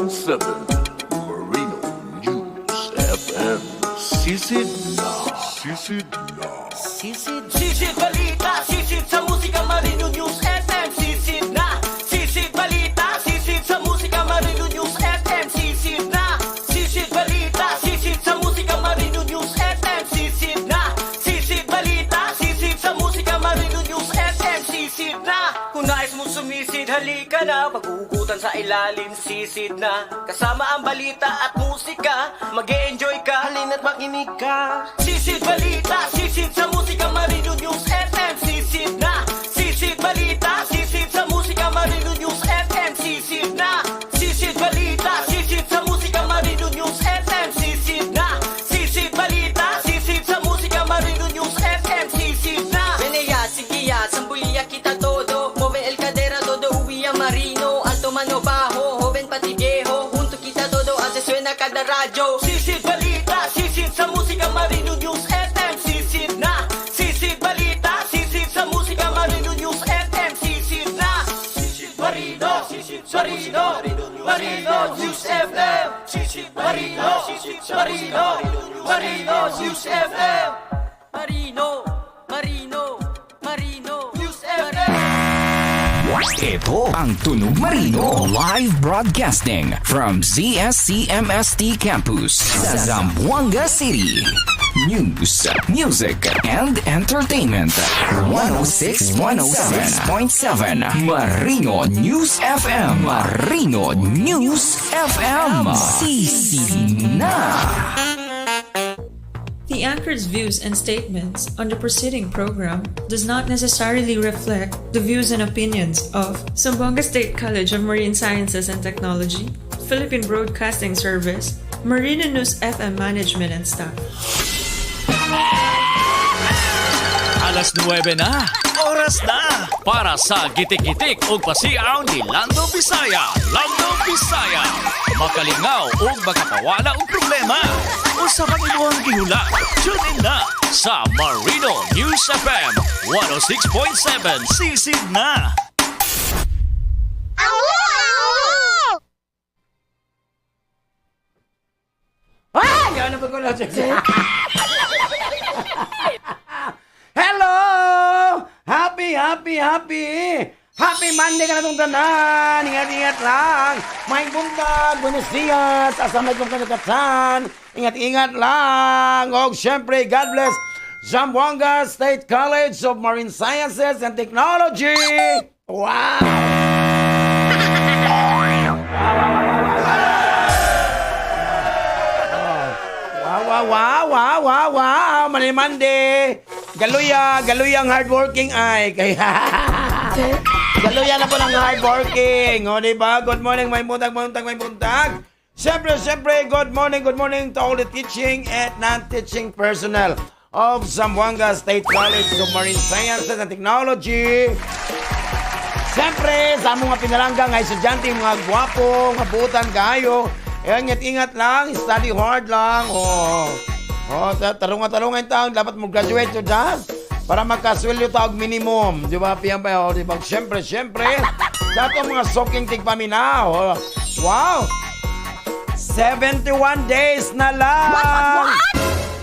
Marino News FM. Sisid na. Sisid na. Sisid balita, sisid sa musika, Marino News FM. Sisid na, sisid balita, sisid sa musika, Marino News FM. Sisid na, sisid balita, sisid sa musika, Marino News FM. Sisid na, sisid balita, sisid sa musika, Marino News FM. Sisid na, kung nais mong sumisid, halika na. Pag-uugutan sa ilalim, sisid na. Kasama ang balita at musika, mag-e-enjoy ka, halina't makinig ka. Sisid balita, sisid sa musika, Marino News FM. Sisid na, sisid balita, sisid sa musika, Marino News FM. Sisid na, sisid balita, sisid sa musika, Marino News FM. Sisid na, sisid balita, sisid sa musika, Marino News FM. Sisid na. Venea, sigiya, sambulia kita todo. Move el cadera, todo uwiya Marino. Alto mano bajo, joven pati viejo. Junto kita todo, hace suena cada radyo. Sisid balita, sisid sa musika, Marino News FM. Sisid na, sisid balita, sisid sa musika, Marino News FM. Sisid na, sisid Marino, sisid Marino, Marino News FM. Sisid Marino, sisid Marino, Marino News FM. Marino, Marino, Marino News FM. Ito ang Tunog Marino live broadcasting from ZSCMST Campus sa Zamboanga City. News, music, and entertainment. 106.7 Marino News FM. Marino News FM. Sisina. The anchor's views and statements on the preceding program does not necessarily reflect the views and opinions of Zamboanga State College of Marine Sciences and Technology, Philippine Broadcasting Service, Marino News FM Management and Staff. Alas 9 na, oras na para sa gitik-gitik o pasiaw ni Lando Bisaya. Lando Bisaya, makalingaw o makapawala o problema o sa pangiluang gihula. Tune in na sa Marino News FM 106.7 Sisid na. Ay! Ano ba ko na Hello! Happy Monday ka na itong tanan. Ingat-ingat lang. May buntag, buenos dias. Assalamualaikum kanatatan. Ingat-ingat lang. O syempre, God bless Zamboanga State College of Marine Sciences and Technology. Wow! Wow! Monday. Galuya ang hardworking ay. Kaya, galuya na po ng hardworking. O, diba? Good morning, may buntag. Siyempre, good morning to all the teaching and non-teaching personnel of Zamboanga State College of Marine Sciences and Technology. Siyempre, sa mga pinalanggang ay estudyante, mga gwapo, mabutan kayo. Ingat lang, study hard lang. Tarungan taong dapat mag-graduate to dance para magkasweldo taog minimum. Di ba? Di ba? Siyempre. Sa itong mga soking tigpaminaw. Wow! 71 days na lang! What?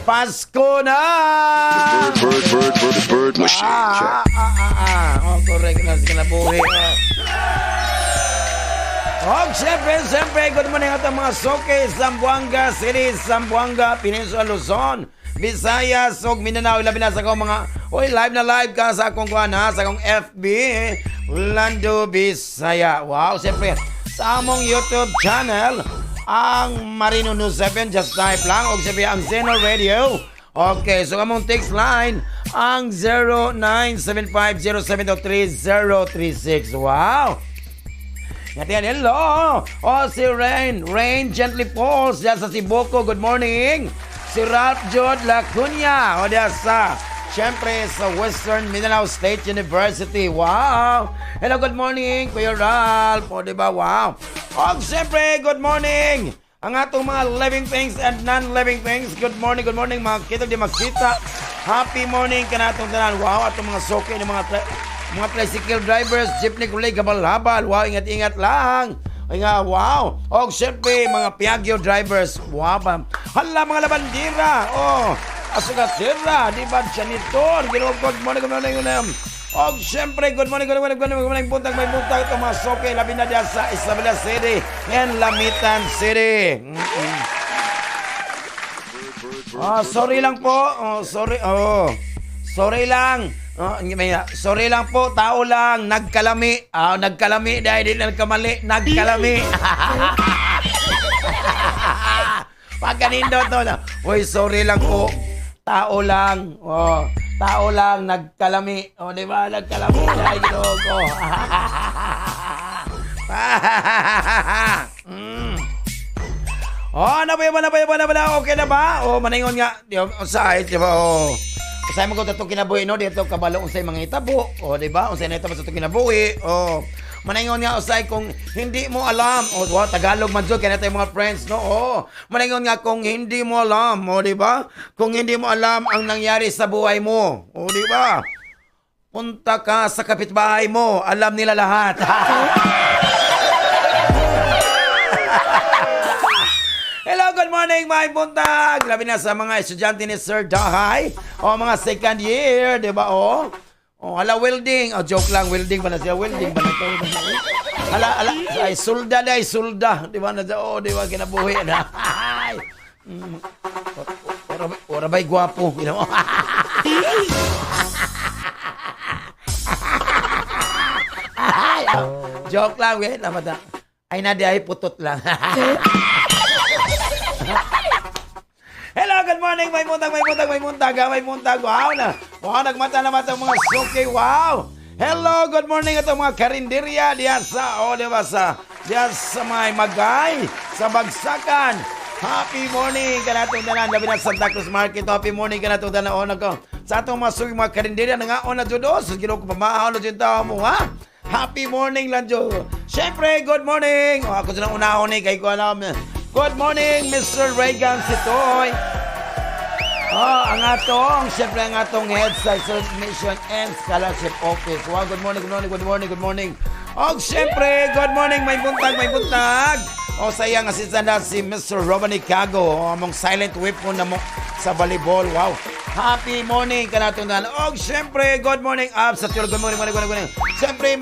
Pasko na! Bird machine. Correct na. Sige na buhay. Siyempre, good morning at mga soke, Zamboanga City, Zamboanga, Peninsula, Luzon, Visayas, ug Mindanao, labi na sa akong mga, live na live ka sa akong sa akong FB, Lando Bisaya. Wow, siyempre, sa among YouTube channel, ang Marino News 7, just type lang, o siyempre, ang Zeno Radio. Okay, so among text line, ang 0975073036. Wow! Yan, hello! Si Rain Gently Falls, dyan sa Sibuco, good morning! Si Ralph Jod Lacunya, dyan siyempre sa Western Mindanao State University, wow! Hello, good morning, Kuya Ralph, diba, wow! Siyempre, good morning! Ang atong mga living things and non-living things, good morning, mga kita di makita. Happy morning ka na atong tanan, wow, atong mga soke ng mga tricycle drivers, jeepney kulay, habal-habal. Wow, ingat-ingat lang. Ay nga, wow. O, syempre, mga Piaggio drivers. Wow, hala, mga labandira. Oh, asugatira. Di ba, janitor. Good morning, good morning, good morning. O, syempre, good morning, good morning, good morning, good morning. Buntag, may buntag. Ito mga soke, labi na dyan sa Isabela City and Lamitan City. Oh, sorry lang po. Oh, sorry. Oh, sorry lang. Sorry lang po, tao lang, nagkalami. Nagkalami dahil di nagkamali, nagkalami. Pagkanindo to na. Uy, sorry lang po. Tao lang. Tao lang, nagkalami. Di ba? Nagkalami dahil ginoko. Napaya. Okay na ba? Maningon nga. Di ba? Kasi mo ko ito kinabuhi, no? Dito kabalo unsay mga itabo. Di ba? Unsay na itabo sa ito kinabuhi. Manaingon nga usay kung hindi mo alam. Tagalog man dyan, kaya natin mga friends, no? Manaingon nga kung hindi mo alam. Di ba? Kung hindi mo alam ang nangyari sa buhay mo. Di ba? Punta ka sa kapitbahay mo. Alam nila lahat. Hello, good morning, my buntag. Labi na sa mga estudyante ni Sir Dahay. Mga second year, di ba, hala, welding. Joke lang, welding ba na siya? Welding ba na ito? Hala, ay, sulda. Di ba, di ba, kinabuhi na. Ora ba'y gwapo? You know? Joke lang, wait. Ay, ay putot lang. Hello, good morning, may muntag. Wow na. Wow, nagmata na mata mga suki. Wow. Hello, good morning ito mga karinderya diyan sa, diba diyan sa may Magay, sa Bagsakan. Happy morning ka natong tanan, labi na Santa Cruz Market. Happy morning ka natong tanan, sa atong mga suki mga karinderya na nga, judo. So, ginoo ko pamahal na dyan tao mo, ha? Happy morning lang, Jo. Siyempre, good morning. Ako dyan ang unahon kay ko alam. Good morning, Mr. Reagan Sitoy. Ang atong head sa Mission and Scholarship Office. Wow, good morning. Siyempre, good morning, may buntag. Sayang assistant na si Mr. Robani Cago. Among silent whip mo na mo sa volleyball. Wow. Happy morning ka na tundan. Siyempre, good morning, Abs. Good morning. Siyempre,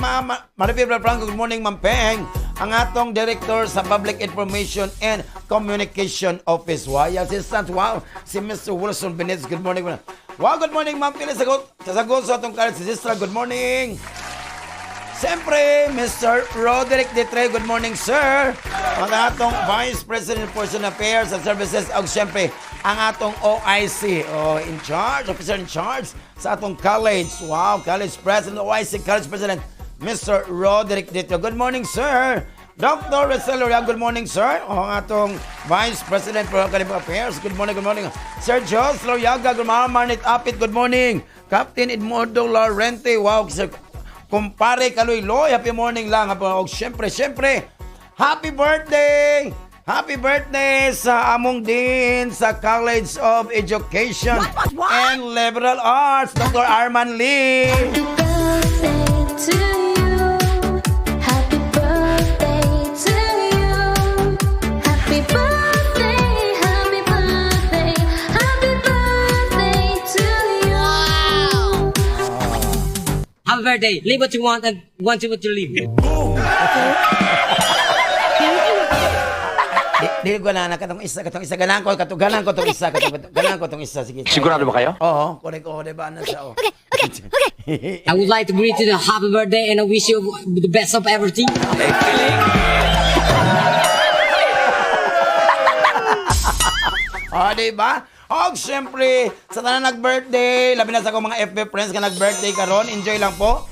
Maripil Franco, good morning, Ma'am Peng. Ang atong director sa Public Information and Communication Office. Wow, assistant. Wow, si Mr. Wilson Benitez. Good morning. Wow, good morning, Ma'am Pili. Sagot sa atong college sister. Good morning. Siyempre, Mr. Roderick Detre, good morning, sir. Ang atong Vice President of Person Affairs and Services. Siyempre, ang atong OIC, Officer in Charge sa atong college. Wow, College President, OIC College President, Mr. Roderick Detre. Good morning, sir. Dr. Rizal Loria, good morning, sir. Ang atong Vice President for Academic Affairs. Good morning. Sir Jos Loriaga, good morning. Marnit Apit, good morning. Captain Edmundo Laurente, wow, sir. Kumpare Kaloy-Loy, happy morning lang. Siyempre, happy birthday! Happy birthday sa among din sa College of Education and Liberal Arts, Dr. Arman Lee. Happy birthday to you. Happy birthday to you. Happy birthday, happy birthday, happy birthday to you. Wow. Happy birthday. Live what you want and want what you live. Dili ko na katong isa ganan ko tong isa sige. Sigurado ba kayo? Oo, correct ko, diba na siya. I would like to greet you the happy birthday and I wish you the best of everything. Diba? Siyempre, sa tanan nag-birthday, labi na sa akong mga FB friends ka nag-birthday karon, enjoy lang po.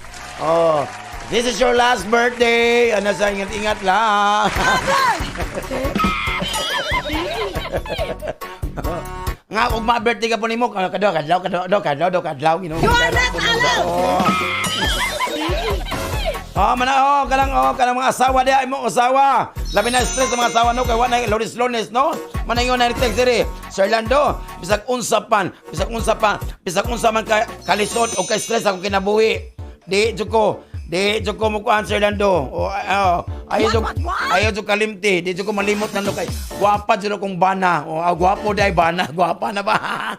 This is your last birthday. Sa ingat lang. Nga, kung ma-birthday ka po ni mo, kadlaw, you know. You are not allowed! Kanang mga asawa diya, ay mo asawa. Labi na stress sa mga asawa, no? Kaya wala yung slowness, no? Manayong na rin diri. Sir Lando, bisag unsa man kalisod o kay stress ako kinabuhi. Di, Diyoko, Di jud ko mo ko answer Lando. O ayo jud kalimti. Di jud ko malimot Lando kay gwapa jud akong bana. O gwapo day bana, gwapa na ba?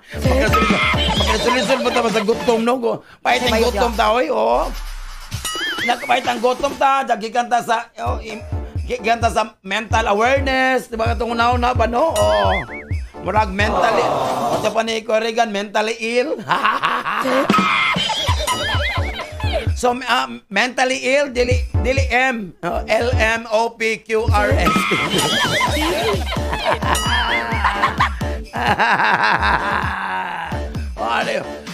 Magkasulisun mo ta sa gutom no. Pait ang gutom ta oy. O. Nakapait ang gutom ta, gikan ta sa gikan ta sa mental awareness, di ba katong una ba no? O. Murag mentally, o pa ni Corrigan, mentally ill. So, mentally ill, dili M. LMOPQRS.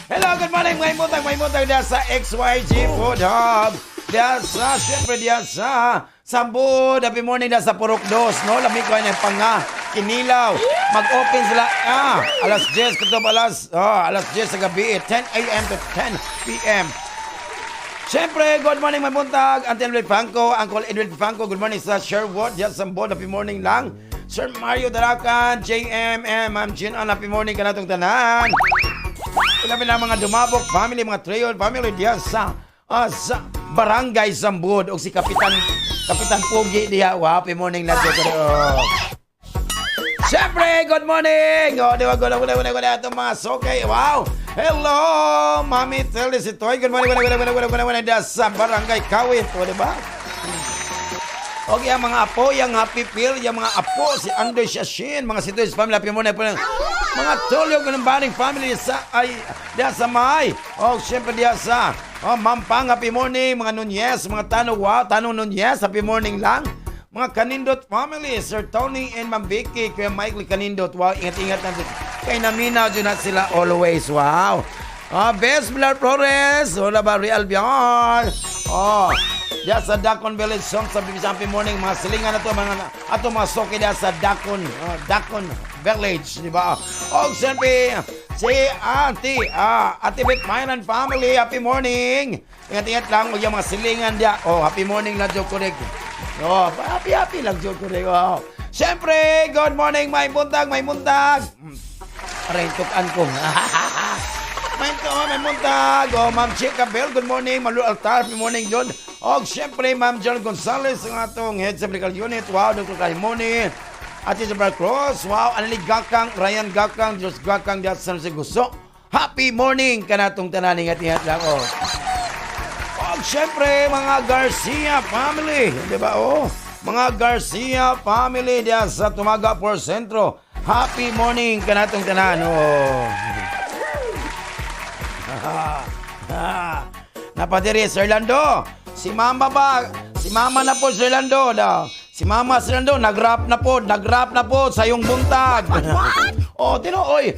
Hello, good morning. May mutang diya sa XYG Food Hub. Diya sa, syempre diya sa Sambud. Happy morning diya sa Purok Dos. No, lamig ko yung panga. Kinilaw. Mag-open sila. Alas 10. Kutub alas 10 sa gabi. 10 a.m. to 10 p.m. Siyempre, good morning, may buntag. Auntie Edwin Franco, Uncle Edwin Franco. Good morning sa Sherwood. Diyan sa Sambud. Happy morning lang. Sir Mario Darakan, JMM, Ma'am Jean. Happy morning ka na itong tanan. Ilabi na mga Dumabok family, mga Treyon family diyan sa Barangay Sambud. O si Kapitan Pugi diya. Wow, happy morning na dito. Siyempre, good morning! O, di ba, gula itong mga sokay. Wow! Hello, Mami Telly si Toy. Good morning, sa Barangay Kawit. O, di ba? O, yung mga apo, yung Happy Pill, yung mga apo, si Andre Shashin, mga Situis family, happy morning po. Mga Tolyo, ganun baring family diya sa May. O, siyempre diya sa Mampang, happy morning. Mga Nunez, mga Tanong, wow, Tanong Nunez, happy morning lang. Mga Kanindot family, Sir Tony and Ma'am Vicky, Kuya Michael Kanindot, wow, ingat-ingat natin. Kay naminaw dyan na sila always, wow. Best Blair Flores, wala ba, Real Biar. Diyan sa Dakon Village Song, sa Happy morning, mga silingan na to, mga soki diyan sa Dakon Village, di ba? O, siyempre, si Ate Beth Mayran family, happy morning. Ingat-ingat lang, yung mga silingan diyan. Happy morning na joke correct. Happy lang joke ko rin. Siyempre, good morning, may buntag. Aray, tukan ko. May buntag. Ma'am Chica Bell, good morning. Malu Altar, happy morning, John. Siyempre, Ma'am John Gonzalez, ang atong Head sa Medical Unit. Wow, Dr. Kaimoni. Ate Jabal Cross. Wow, Anali Gakang, Ryan Gakang, Diyos Gakang, Diyos San Gusto. Happy morning ka na itong tananing at ingat lang. Siyempre, mga Garcia family, di ba? Mga Garcia family diyan sa Tumaga por Centro. Happy morning ka na itong tanan. Napadiri, Sir Lando. Si Mama na po, Sir Lando. Si Mama, Sir Lando, nag-rap na po sa yung buntag. Huy,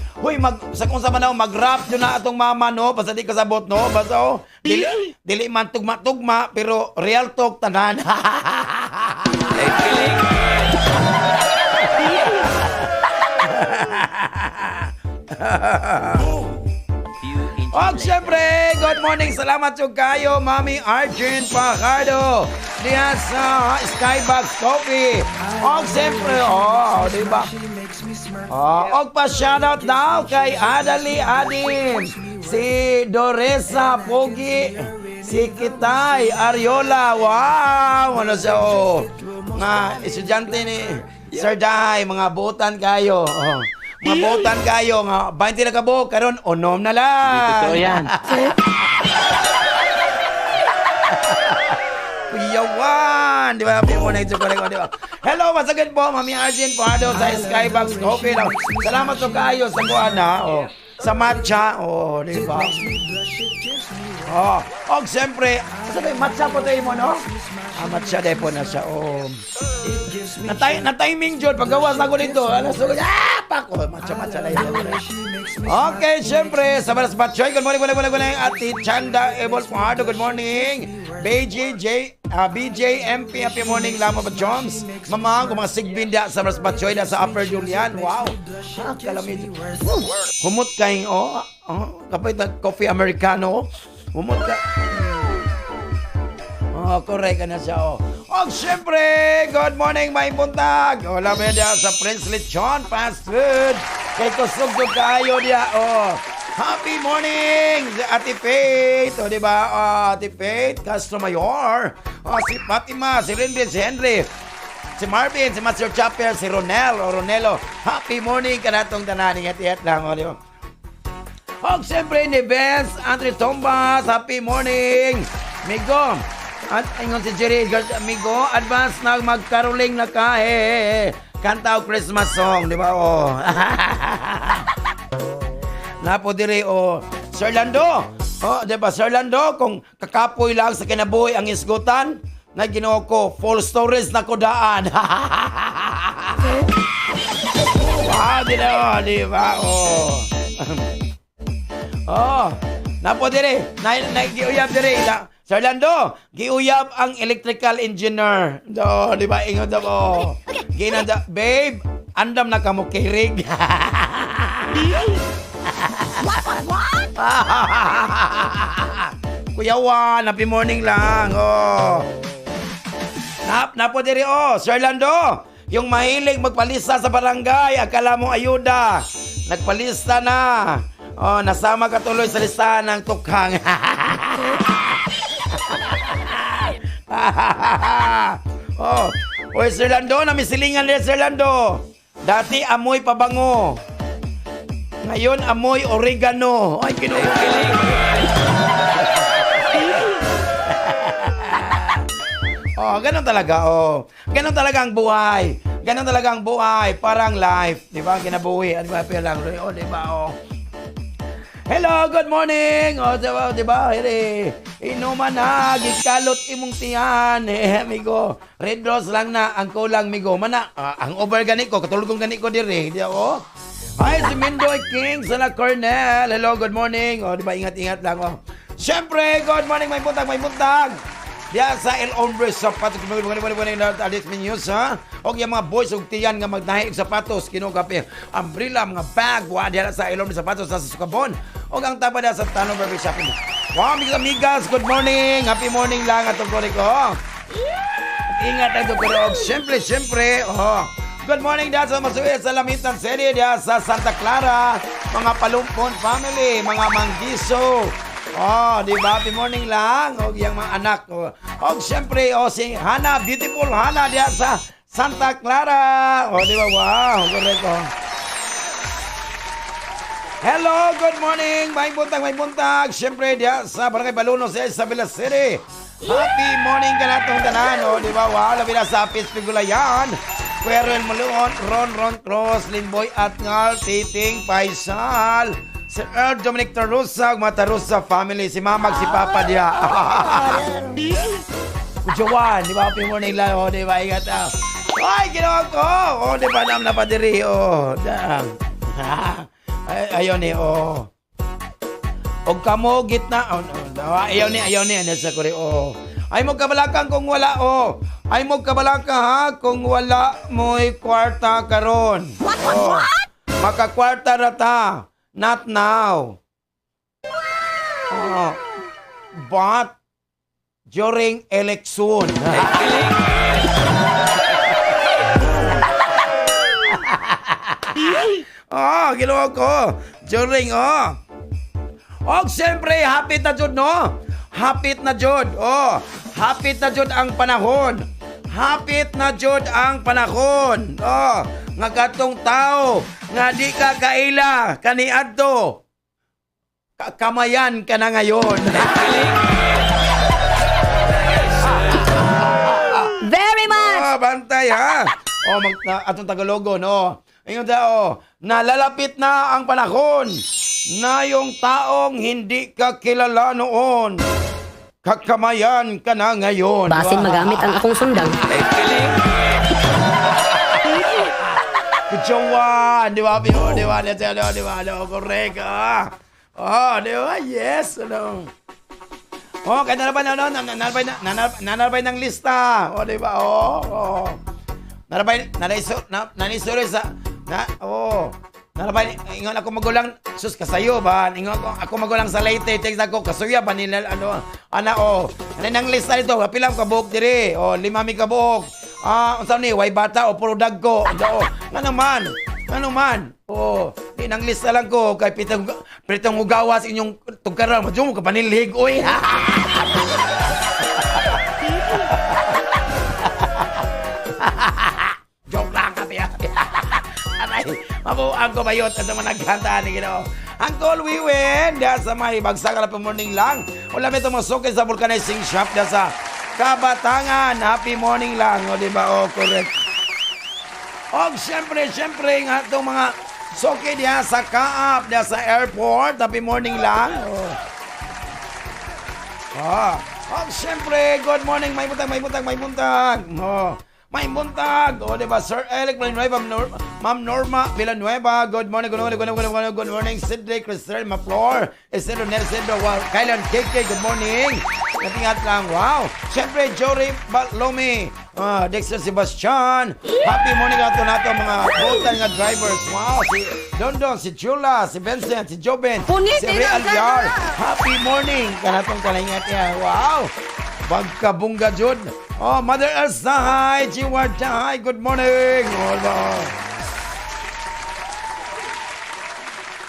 sa kung sa manaw, mag-rap yun na atong mama, no? Basta di kasabot, no? Basta, dili man tugma-tugma, pero real talk, tanan. Siyempre, good morning, salamat yung kayo, Mami Arjun Pajardo. Diyan sa Skybox Coffee. Siyempre, diba? Pa-shoutout daw kay Adali Adim, si Doresa Pogi, si Kitay Ariola. Wow! Ano siya, mga estudyante ni Sir Day, mga botan kayo. Mga botan kayo, nga 20 na kabo, karon onom na lang. Totoo yan. Kuyawan, di ba? Di ba? Hello, once again po, Mami Arjen Pardo sa Skybox Coffee. Salamat po kayo sa kuwan, sa matcha, di ba? Siyempre, matcha po tayo mo, no? Matcha tayo po na siya, Na-timing John, paggawas na ko dito. Pako, matcha na yun. Okay, siyempre, sa Baras Batchoy, good morning, Ati Chanda Ebol Pardo, good morning. BJMP, happy morning, Lama Jones. Mama, kung mga sigbinda sa Baras Batchoy na sa Upper Julian, wow. Kalamid. Humot kayo, kapit na coffee americano, humot ka. Correct ka na siya, siyempre, good morning, may buntag. Wala mo yan sa Prince Lechon Fast Food. Kay kusog kayo diya, Happy morning, Ate Faith. O, diba? Ate Faith, Castro Mayor. Si Fatima, si Lindy, si Henry. Si Marvin, si Master Chopper, si Ronel o Ronelo. Happy morning ka na itong tananing at lang. O, diba? O, siyempre ni Benz, Andre Tombas. Happy morning. Migo. At ingon si Jerry, amigo, advance na mag-caroling na ka, kanta o Christmas song, di ba, Napo diri, Sir Lando, di ba, Sir Lando, kung kakapoy lang sa kinabuhi ang isgutan, na ginawa ko, full stories na kodaan. Wow, di ba, napo diri, giuyab diri, Sir Lando, giuyab ang electrical engineer. Di ba? Ingon daw, Ginanda, babe, andam na ka mo kirig. What? Kuya Juan, happy morning lang. Napo diri, Sir Lando, yung mahilig magpalista sa barangay, akala mo ayuda. Nagpalista na. Nasama ka tuloy sa listahan ng tukhang. Oy, Sir Lando, namisilingan niya, Sir Lando. Dati amoy pabango. Ngayon amoy oregano. Ay, kinukilig. Ganun talaga, Ganun talaga ang buhay. Ganun talaga ang buhay. Parang life. Di ba? Kinabuhi. Di ba? Lang. Di ba? Hello, good morning. Di ba? Inuman na, gikalot imong tiyan. Amigo. Red Rose lang na, ang kulang, amigo. Mana, ang over gani ko, katulog kong gani ko diri. Di ako? Hi, si Mindoy King, sana Cornell. Hello, good morning. Di ba, ingat-ingat lang, Siyempre, good morning, may buntag. Diya sa El Hombre Sapatos. Alis Minyos, ha? O yung mga boys, og tiyan nga magnahi og sapatos, kinukapi. Umbrella, mga bag, diya sa El Hombre Sapatos, sa Sukabon. O ang tapa na sa Tanong Barber Shopping. Wow, amigas, good morning. Happy morning lang atong kunik ko. Ingat ang tukurog. Siyempre, good morning dyan sa Masuya sa Lamitan City, dyan sa Santa Clara, mga Palumpon family, mga Manggiso. Di ba? Happy morning lang. O yung mga anak. Siyempre, si Hana, beautiful Hana diyan sa Santa Clara. Di ba? Wow. Correct, Hello, good morning. May buntag. Siyempre, diyan sa Barangay Baluno sa Isabela City. Happy morning ka na itong tanan. Di ba? Wow. Labi na sa Pispigulayan. Querel Maluon, Ron Cross, Linboy Atngal, Titing Paisal. Si Earl Dominic Tarusa, mga Tarusa family, si Mamag, si Papa diya. Kujawan, di ba? Happy morning lang, di ba? Ingat, Ay, ginawa ko! Di ba? Nam napadiri, Ayaw ni, Og kamo, gitna, ayaw ni, nasa kuri, Ay mo kabalakang kung wala, Ay mo kabalakang, ha? Kung wala mo'y kwarta karon. What? Makakwarta na ta. Not now. But during election. Ginawa ko. During, siyempre, hapit na jud, no? Hapit na jud. Hapit na jud ang panahon. Hapit na jud ang panahon. Nga katong tao nga di ka kaila kaniadto. Kamayan ka na ngayon. Very much. Bantay, ha? Atong Tagalogo, no? Ayun daw, nalalapit na ang panahon na yung taong hindi ka kilala noon. Kakamayan ka na ngayon. Basin magamit ang akong sundang. Kujawan, di ba? Di ba? Correct, di ba? Yes, kaya nanarbay ng lista. Di ba? Nanisuri sa, narabay, ingon ako magulang, sus, kasayo ba? Ingon ako magulang sa Leyte, text ako, kasuya ba nila, nang lista nito, kapilang kabuhok diri, 5 mi kabuhok. Unsa ni, way bata o puro dagko. Nga naman. Ano man? Oh, di nang lista lang ko kay pitang ugawas inyong tugkarang. Madyo mo ka panilig, oy. Joke lang kami. Aray, mabuang ko bayot at naman naghanda ni Ginoo. Uncle Wiwin, diya sa may bagsakan na morning lang. Wala may tumasok sa vulcanizing shop diya sa Kabatangan. Happy morning lang, o diba? O, correct. O, syempre, nga itong mga soke diya sa Kaap, diya sa airport. Happy morning lang. O, syempre, good morning. May buntag. O, may buntag. O, diba, Sir Eric Villanueva, Ma'am Norma Villanueva. Good morning. Good morning, Sidney Cristel Maplor. Isidro Nelsidro. Wow. Kailan KK, good morning. Natingat lang. Wow. Siyempre, Jory Balome. Dexter Sebastian. Happy morning nato mga botan nga drivers. Wow. Si Dondon, si Chula, si Vincent, si Joben, si Real Yar. Happy morning. Kanatong kalingat yan. Wow. Pagkabungga jud. Oh, Mother Elsa, hi. Chiwarta, hi. Good morning.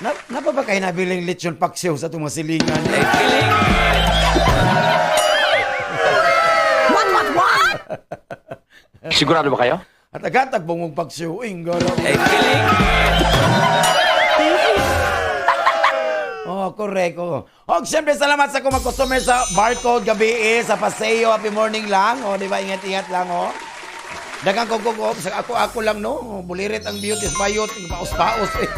Napa ba kayo nabiling lechon paksiw sa tumasilingan? What? Sigurado ba kayo? At agatag bungong paksiw. Ingalo. Oh, correct. Oh, siyempre, salamat sa mga customer sa Barcode gabi sa Paseo. Happy morning lang. Oh, di ba? Ingat-ingat lang, oh. Dagang kong sa ako lang, no? Bulirit ang beauty sa bayot. Paus-paus, eh.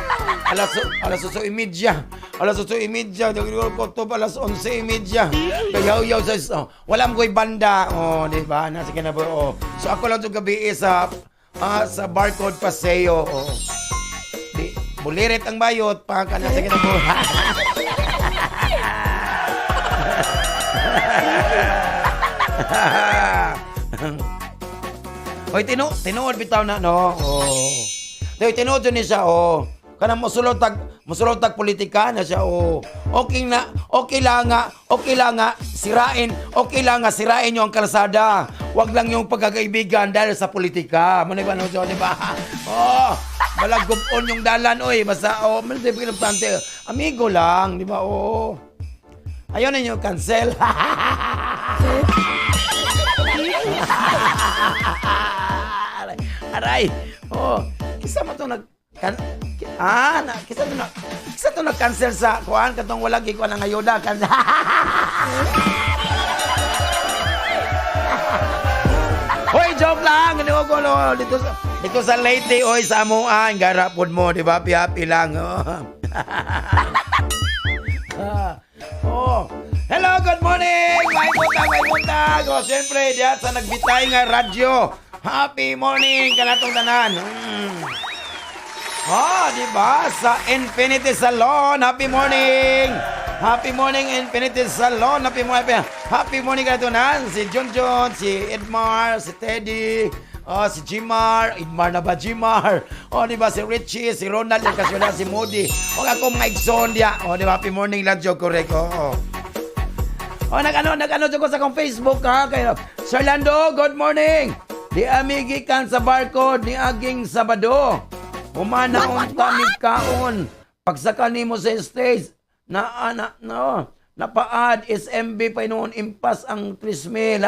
Alas 8:30. Alas 8:30. Dagdag ko to alas 11:30. Kayaw-yaw sa... walang ko'y banda. Oh, di ba? Nasa kinabo, oh. So, ako lang itong gabi sa Barcode Paseo. Oh. Bulirit ang bayot, pagka nasa kinabo. Oy, tinuod bitaw na, no? Oh. Tinuod yun siya, oh. Kanang musulod tag politika na siya, oh. Okay lang nga, sirain nyo ang kalsada. Wag lang yung pagkakaibigan dahil sa politika. Manay ba, no, di ba? Oh, malagupon yung dalan, oy. Basta, oh, malagupante. Amigo lang, di ba, oh. Ayaw na nyo cancel. Aray. Oh, kisa mo to kisa to nag-cancel sa kuan katong wala gi kuan ang ayuda kan. Hoy, joke lang. Ano ko no dito sa Leyte oy sa amuan garapod mo, di ba? Happy lang. Oh. Hello, good morning. May buntag. Oh, siyempre diyan sa nagbitay nga radyo. Happy morning kanatong tanan. Di ba? Sa Infinity Salon. Happy morning. Happy morning, Infinity Salon. Happy morning kanatunan. Si John, si Edmar, si Teddy, si Jimar. Edmar na ba, Jimar? Di ba? Si Richie, si Ronald, si Moody. Ako mga igsoon diya. Di ba? Happy morning lang, Joe. Correct. Nag-ano ko sa akong Facebook, ha? Kaya, Sir Lando, good morning. Di amigi kan sa Barcode ni aging Sabado. Umanaon kami kaon. Pagsaka nimo sa stage napaad SMB pa noon impas ang 3,000.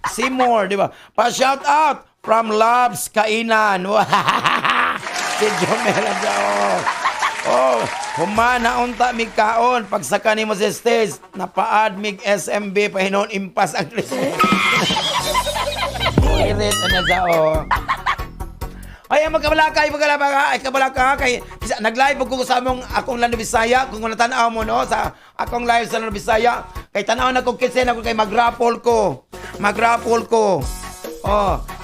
Seymour, di ba? Pa-shout out from Loves Kainan. Si Jomel. Humana unta mig kaon pagsaka nimo sa stage napaad mig SMB pahinon impas ang Christmas. Irit na sa Ay magkabalaka kay nag-live ko sa akong Lando Bisaya kung natanaw mo no sa akong live sa Lando Bisaya kay tanaw na ko kisen ako kay mag-raffle ko.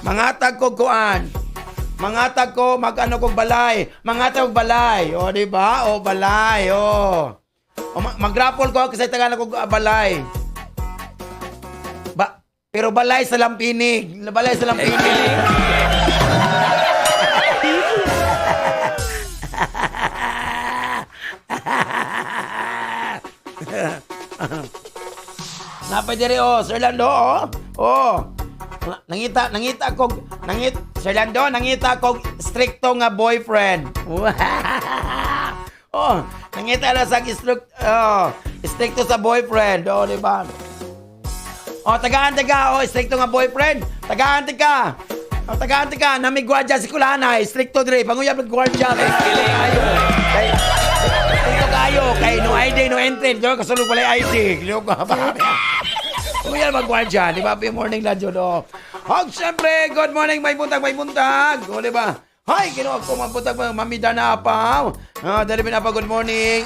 Mangatag ko kuan. Mangatag ko, mag-ano kong balay. Mangatag kong balay. Di ba? Balay. Mag-raffle ko kasi taga na kong balay. Pero balay sa lampinig. Balay sa lampinig. Napay dire, Sir Lando, nangita ko, Sir Lando, nangita ko stricto nga boyfriend. Oh, nangita na sa stricto sa boyfriend. Oh, di ba? Oh, taga-antiga, stricto nga boyfriend. Taga-antiga. Oh, taga-antiga, namigwardya si Kulanay. Stricto dire, panguyab ng gwardya. Stricto kayo. Kay no ID, no entry. Diyo, kasulog pala yung ID. Diyo ko, Kuya magwardya, di ba? Good morning lang yun, oh. Hog, syempre, good morning, may buntag. O, di ba? Hay, kinuha ko, mabuntag mo, Mami Dana pa. Dali na pa, good morning.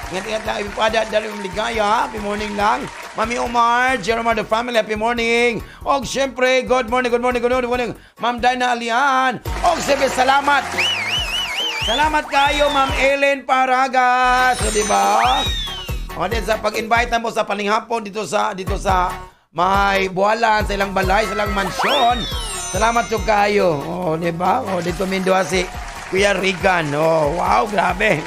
Ingat-ingat lang, ipada, dali yung ligaya. Happy morning lang. Mami Omar, Jerome the family, happy morning. Hog, syempre, good morning. Ma'am Dana Alian. Hog, syempre, salamat. Salamat kayo, Ma'am Ellen Paragas. O, di ba? O, din sa pag-invite mo sa palinghapon dito sa may buwalan, sa ilang balay, sa ilang mansyon. Salamat yung kayo. O, di ba? O, dito mindua si Kuya Regan. O, wow, grabe.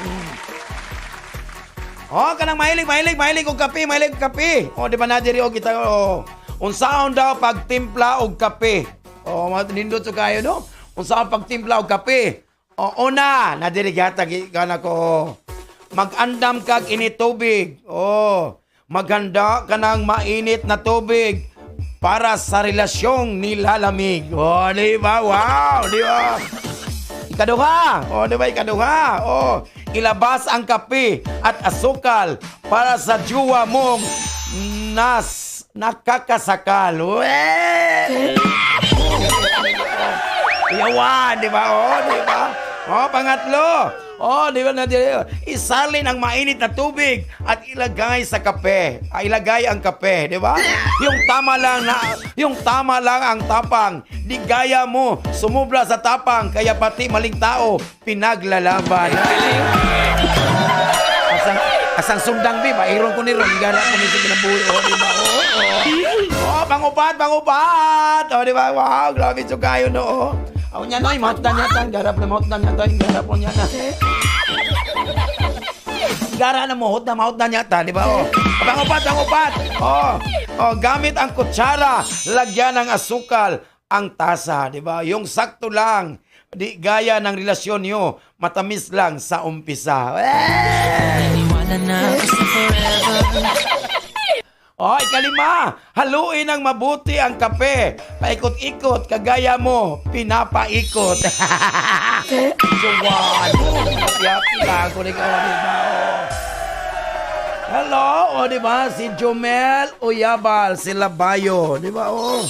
O, kanang mahilig og kape, O, di ba na diri o kita, o, unsaon daw pagtimpla og kape. O, nindot yung kayo, no? Unsaon pagtimpla og kape. O, una, na diri gata, gana ko, mag-andam kag init tubig. Oh, maganda ka ng mainit na tubig para sa relasyong nilalamig. Oh, di ba? Wow, di ba? Ikaduha. Oh, di ba? Ikaduha. Oh, ilabas ang kape at asukal para sa juwa mong nakakasakal. Yawan, di ba? Oh, di ba? Oh, pangatlo. Oh, di ba na isalin ang mainit na tubig at ilagay sa kape. Ilagay ang kape, di ba? Yung tama lang ang tapang. Di gaya mo, sumubra sa tapang, kaya pati maling tao pinaglalaban. Asang sundang bi, mairon ko ni Ron, gana ko ni kinabuhi. Oh, di ba? Oh, pangupat. Oh, di ba? Wow, grabe so kayo, no? Oh, niya na, maut na niya tan. Garap na maut na niya tan. Garap po niya na. Gara na maut na niya tan, di ba? Oh, pangupat. Oh, gamit ang kutsara, lagyan ng asukal ang tasa, di ba? Yung sakto lang. Di gaya ng relasyon nyo, matamis lang sa umpisa. Oh, ikalima, haluin ng mabuti ang kape. Paikot-ikot, kagaya mo, pinapaikot. Suwan. Yapi lang ko rin kawan, diba? Hello, o diba? Si Jomel Uyabal, si Labayo, diba? Oh.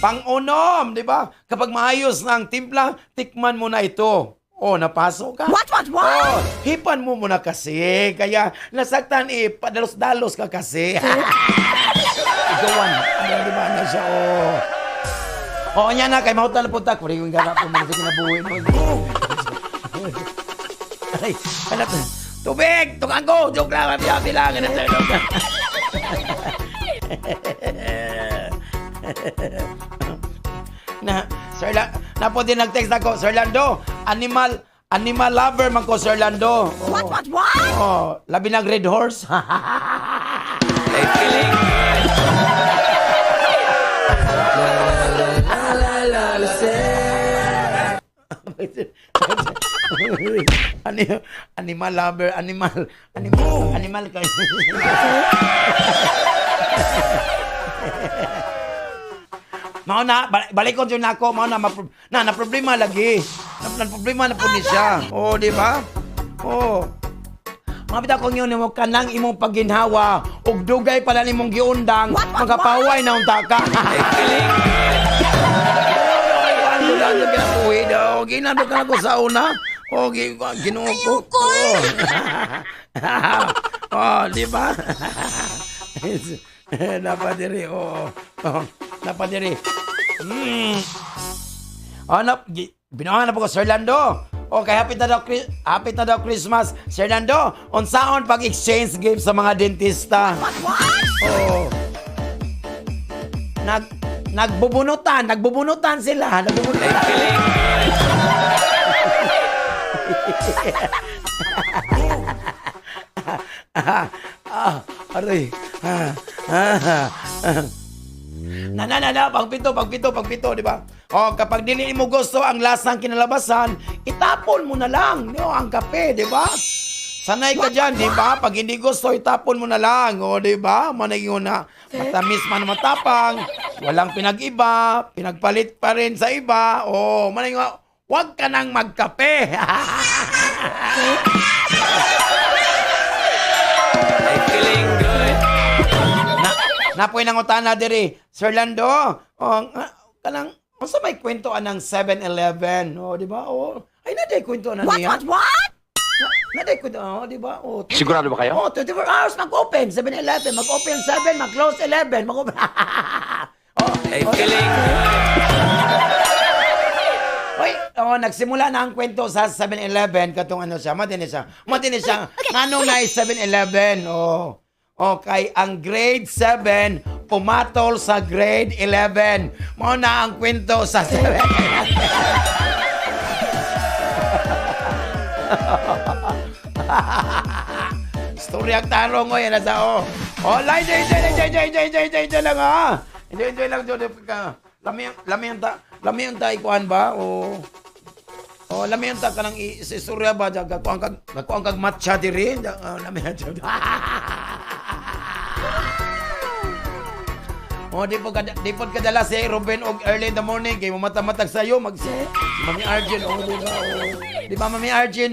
Pang-unom, diba? Kapag maayos na ang timpla, tikman mo na ito. Oh, napasok ka? What? Oh, hipan mo muna kasi. Kaya nasaktan padalos-dalos ka kasi. Ikawan. Di ba na siya, oh. Oh, niya na, kay mahutan na punta. Kuri yung garap mo, manasik na buhay mo. Ay, anak, tubig! Tukang ko! Joke lang, happy lang. Sir Napo din nag-text ako, Sir Lando, animal lover man ko, Sir Lando. Oh. What? Oh, labi ng red horse. Animal lover, animal kayo. Mao na balik ko jud nako, mao na na problema lagi. Na problema na pud ni siya. Oh, di ba? Oh. Mabita ko ngiyon mo kanang imong pagginhawa ug dugay pala nimong giundang, magapaway na unta ka. Ginado ka na ko sa una. Oh, ginuo ko. Oh, di ba? Napadiri, napadiri. Binawan na po ko, Sir Lando. Okay, happy na daw Christmas. Sir Lando, unsaon pag-exchange gift sa mga dentista? Oh. Nagbubunutan sila. Aray. pagpito, di ba? O, kapag dili mo gusto ang lasang kinalabasan, itapon mo na lang, no, ang kape, di ba? Sanay ka dyan, di ba? Pag hindi gusto, itapon mo na lang, o, di ba? Managing na, matamis man matapang, walang pinag-iba, pinagpalit pa rin sa iba, o, managing huwag ka nang magkape. Napoy nang utana diri, Sir Lando, kanang, basta may kwentoan ng 7-Eleven, di ba? Ay, naday kwentoan na niya. What? Naday kwentoan, di ba? Sigurado ba kayo? 24 hours mag-open, 7-Eleven, mag-open 7, mag-close 11, mag-open. Nagsimula na ang kwento sa 7-Eleven, katong ano siya, matindi siya. Ngano nga 7-Eleven, Okay, ang grade 7 pumatol sa grade 11. Mo na ang kwento sa 7. Story ang tarong ko yan nasa line, jay lang ha. Enjoy lang doon ka. Lamiyan ta ikuan ba? Lamiyan ta kanang istorya ba gakuan kag matcha diri. Lamiyan ta. Di po kadala si Ruben og early in the morning kay mamamatag sayo Mami Arjen di ba Mami Arjen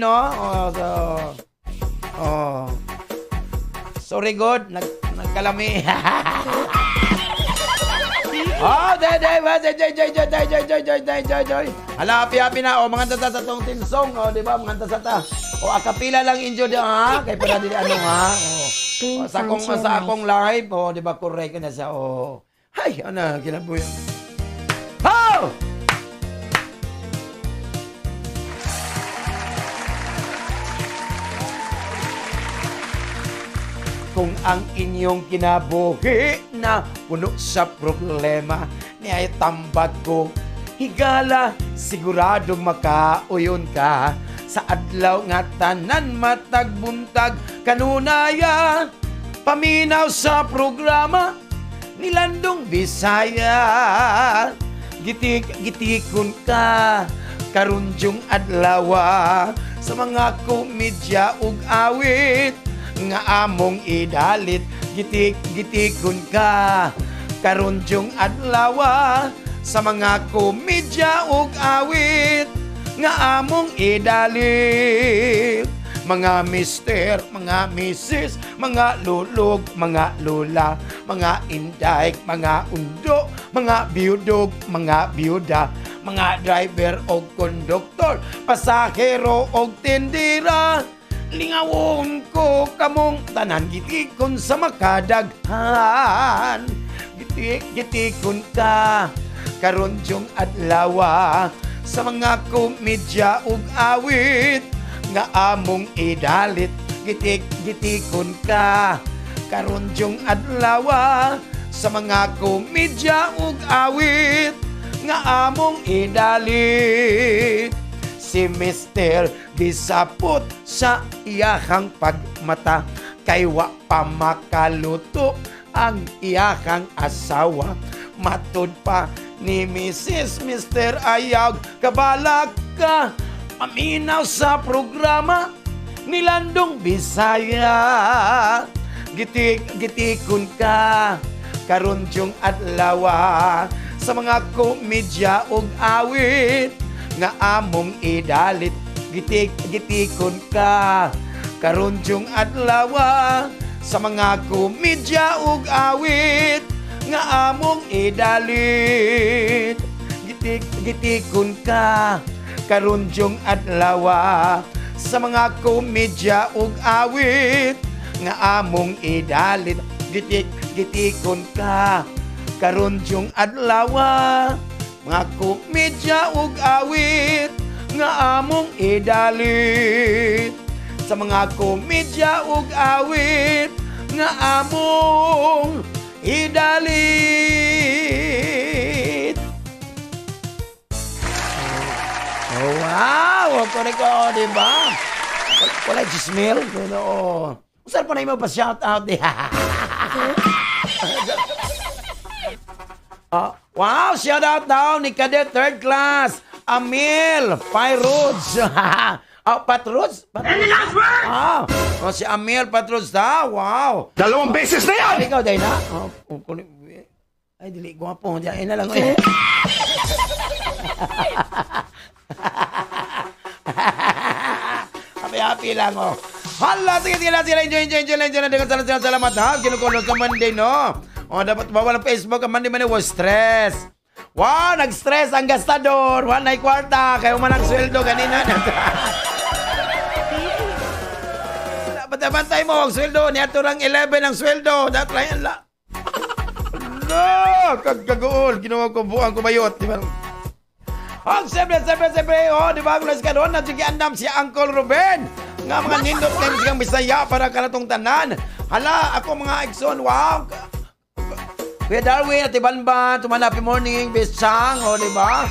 sorry God nagkalami. Day. Hala, happy na mga tata tong tinsong di ba mga tata akapila lang injo di kay para dili ano sa akong live di ba correct na siya Hay, ana, kinabuyan. Kung ang inyong kinabuhi na puno sa problema, niya'y tambag ko, higala, siguradong makauyon ka. Sa adlaw nga tanan matagbuntag, kanunaya, paminaw sa programa, nilandong Bisaya. Gitikon ka karunjong adlawa sa mga komedya ug awit nga among idalit. Gitikon ka karunjong adlawa sa mga komedya ug awit nga among idalit. Mga mister, mga misis, mga lulog, mga lula, mga inday, mga undo, mga biyudog, mga biyuda, mga driver o konduktor, pasahero o tindira. Lingawon ko kamong tanan, gitikon sa makadaghan. Gitikon ka karunjong adlawa sa mga komedya ug awit nga among idalit. Gitikon ka karunjong adlawa sa mga komedya ug awit nga among idalit. Si Mister gisapot sa iyahang pagmata kay wa pa makaluto ang iyahang asawa. Matud pa ni Mrs. Mister ayaw kabalak ka paminaw sa programa nilandong Bisaya. Gitikon ka karunjong adlawa sa mga komedya ug awit nga among idalit. Gitikon ka karunjong adlawa sa mga komedya ug awit nga among idalit. Gitikon ka karunjong adlawa sa mga komedya ug awit nga among idalit. Gitikon ka karunjong adlawa mga komedya ug awit nga among idalit. Sa mga komedya ug awit nga among idalit. Wow! Correct ko, di ba? Wala smell. Saan pa na yung pa-shout out? Wow, shout out daw ni Cadet Third Class, Amil Pairuds. Patruds? Si Amil Patruds daw. Wow. 2 beses na yan! Ikaw, Dayna? Ay, dili, guwapo. Diyan na lang. Happy lang, oh. Hala, sige, enjoy lang. Salamat, ha? Kinukulos sa Monday, no? Dapat bawal ang Facebook. Ang Monday was stress. Wow, nag-stress ang gastador. One ay kwarta. Kaya umanang sweldo kanina. Bantay mo ang sweldo. Niyato lang 11 ang sweldo. Datlayan la. No, kagaol. Ginawa ko buang kumayot. Di ba? Siyempre. Di ba? Kulas ka doon. Nagigiandam si Uncle Ruben. Nga mga nindot ngayon sigang Bisaya para kanatong tanan. Hala, ako mga Exxon. Wow. Kuya Darwin at Ibanban. Happy morning. Best Chang. Di ba?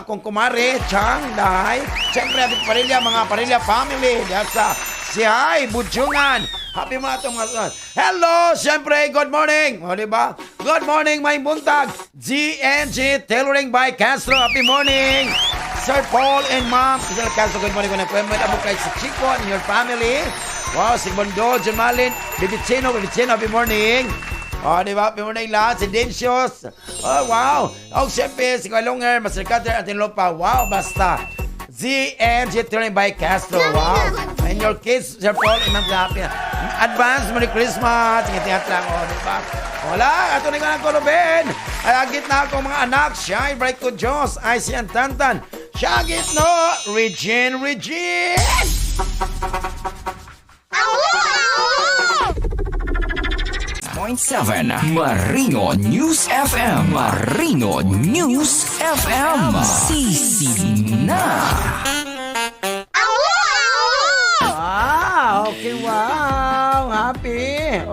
Akong kumare. Chang. Dahay. Siyempre, ating parilya. Mga parilya family. Diyan sa si Hay, Butchungan. Happy mga itong mga. Hello, siyempre, good morning. Diba? Good morning, may buntag. GNG Tailoring by Castro. Happy morning. Sir Paul and Ma'am. Sir Castro, good morning. Kung nag-comment abo kay si Chico and your family. Wow, si Bondo, Jamalin, Bibicino, happy morning. Diba? Happy morning lahat. Si Dencios. Wow. Siyempre, si Kalungar, Master Cutter, at Lopa. Wow, basta. ZNG Tailoring by Castro. Wow. And your kids, Sir Paul, and happy. Advance Merry Christmas. Ingat-ingat lang. Diba? Wala. Ato na nga ko, Ruben. Ay, agit na ako mga anak. Shine, bright ko, Diyos. Ay, si Antantan. Siya agit, no? Regine. 7 Marino News FM. Marino News FM. Sisina. Okay, wow. Happy.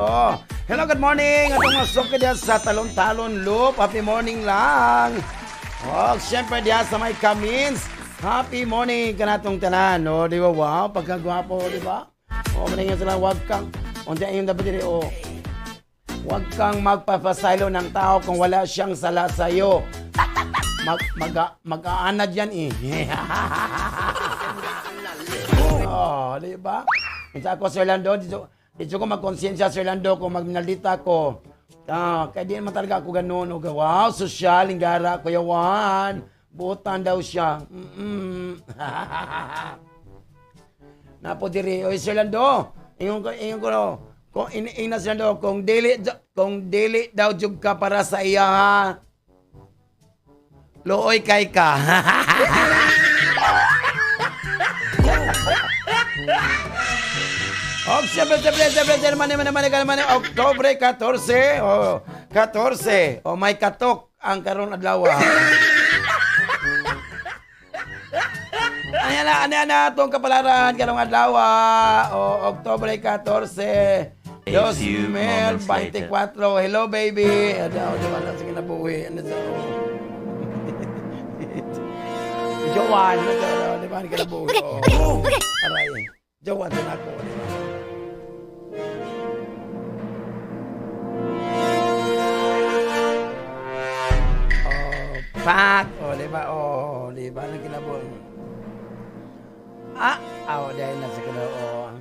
Hello, good morning. Atong masok ka diyan sa Talon-Talon Loop. Happy morning lang. Siyempre diyan sa may Camins. Happy morning ka natong tanan. Di ba? Wow, pagkagwapo, di ba? Maningan sila, wag kang, undiyan yung dapat diri, Huwag kang magpapasaylo ng tao kung wala siyang sala sa'yo. Mag-aanad yan di ba? Minsan ako, Sir Lando, dito ko magkonsensya, Sir Lando, kung magminaldita ko. Kaya di naman talaga ako ganun. Wow, sosyal, linggara, Kuya Juan. Butan daw siya. Napo diri, Sir Lando, ingon ko, kung ina siya daw, kung dili daw jug ka para sa iya, ha? Looy kay ka. Siyempre, naman, Oktobre 14, 14, may katok ang karon adlaw. Ano itong kapalaran karong adlaw, Oktobre 14, 2024. Hello, baby. Sige na buwi. Jowan. Di ba? Hindi ka na buwi. Aray. Jowan din ako. Pat. Di ba? Di ba? Nang kinabuhi. Dahil nasa kinabuhi.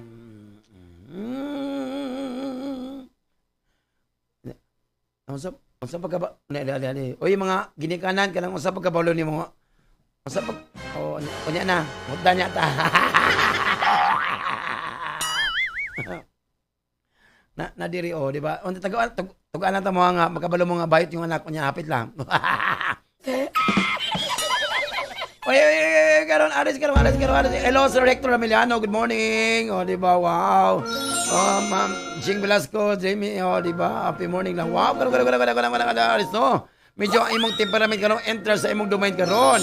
Unsa pagka oy mga ginikanan kanang unsa pagkabalo nimo unsa pag unya na muda nya ta na diri di ba unsa tugaan ta mo nga makabalo mo nga bayot yung anak unya hapit lang. Oy, karon alis. Hello, Sir Rector Emiliano. Good morning. Di ba? Wow. Ma'am Jing Velasco, Jamie, di ba? Happy morning lang. Wow, karon alis, no? Medyo imong temperament karon enter sa imong domain karon.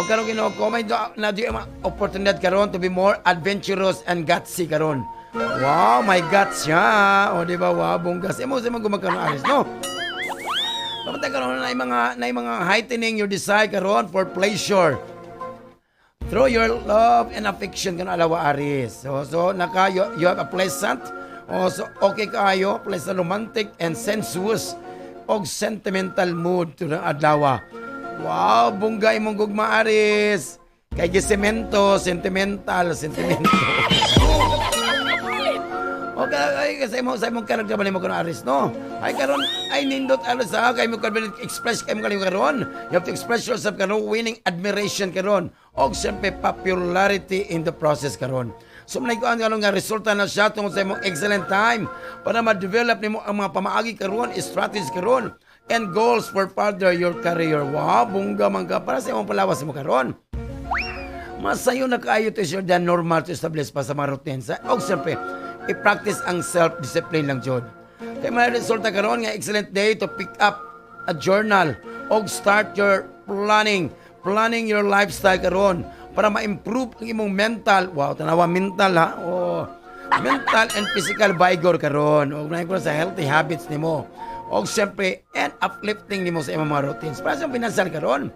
O karon kino-comment na di opportunity karon to be more adventurous and gutsy karon. Wow, my guts siya. Di ba? Wow, bonggas. Imo sa mga gumakaron alis, no? Kapag karon na mga heightening your desire karon for pleasure. Through your love and affection kan alawa aris. So you have a pleasant, so okay kayo, pleasant, romantic and sensuous og sentimental mood to ng adlaw. Wow, bunggay mong gugma Aris. Kay gisemento, sentimental. Okay, kasi mo sa imong karakter mo kuno Aris, no? Ay karon ay nindot alos sa kay mo karon express kay mo karon. You have to express yourself karon, winning admiration karon. Og siyempre popularity in the process karon. So manay ko ang nga resulta na siya tungod sa imong excellent time para ma-develop nimo ang mga pamaagi karon, strategies karon, and goals for further your career. Wow, bungga man ka para sa imong palawas mo karon. Masayo na kaayo to sure than normal to establish pa sa mga routines. Og siyempre, i-practice ang self-discipline lang jud. Kaya may resulta karon nga excellent day to pick up a journal og start your planning your lifestyle karon para ma-improve ang imong mental. Wow, tanawa mental ha. Oh, mental and physical vigor karon. Og na ko sa healthy habits nimo. Og siyempre, and uplifting nimo sa imong mga routines. Para sa financial karon.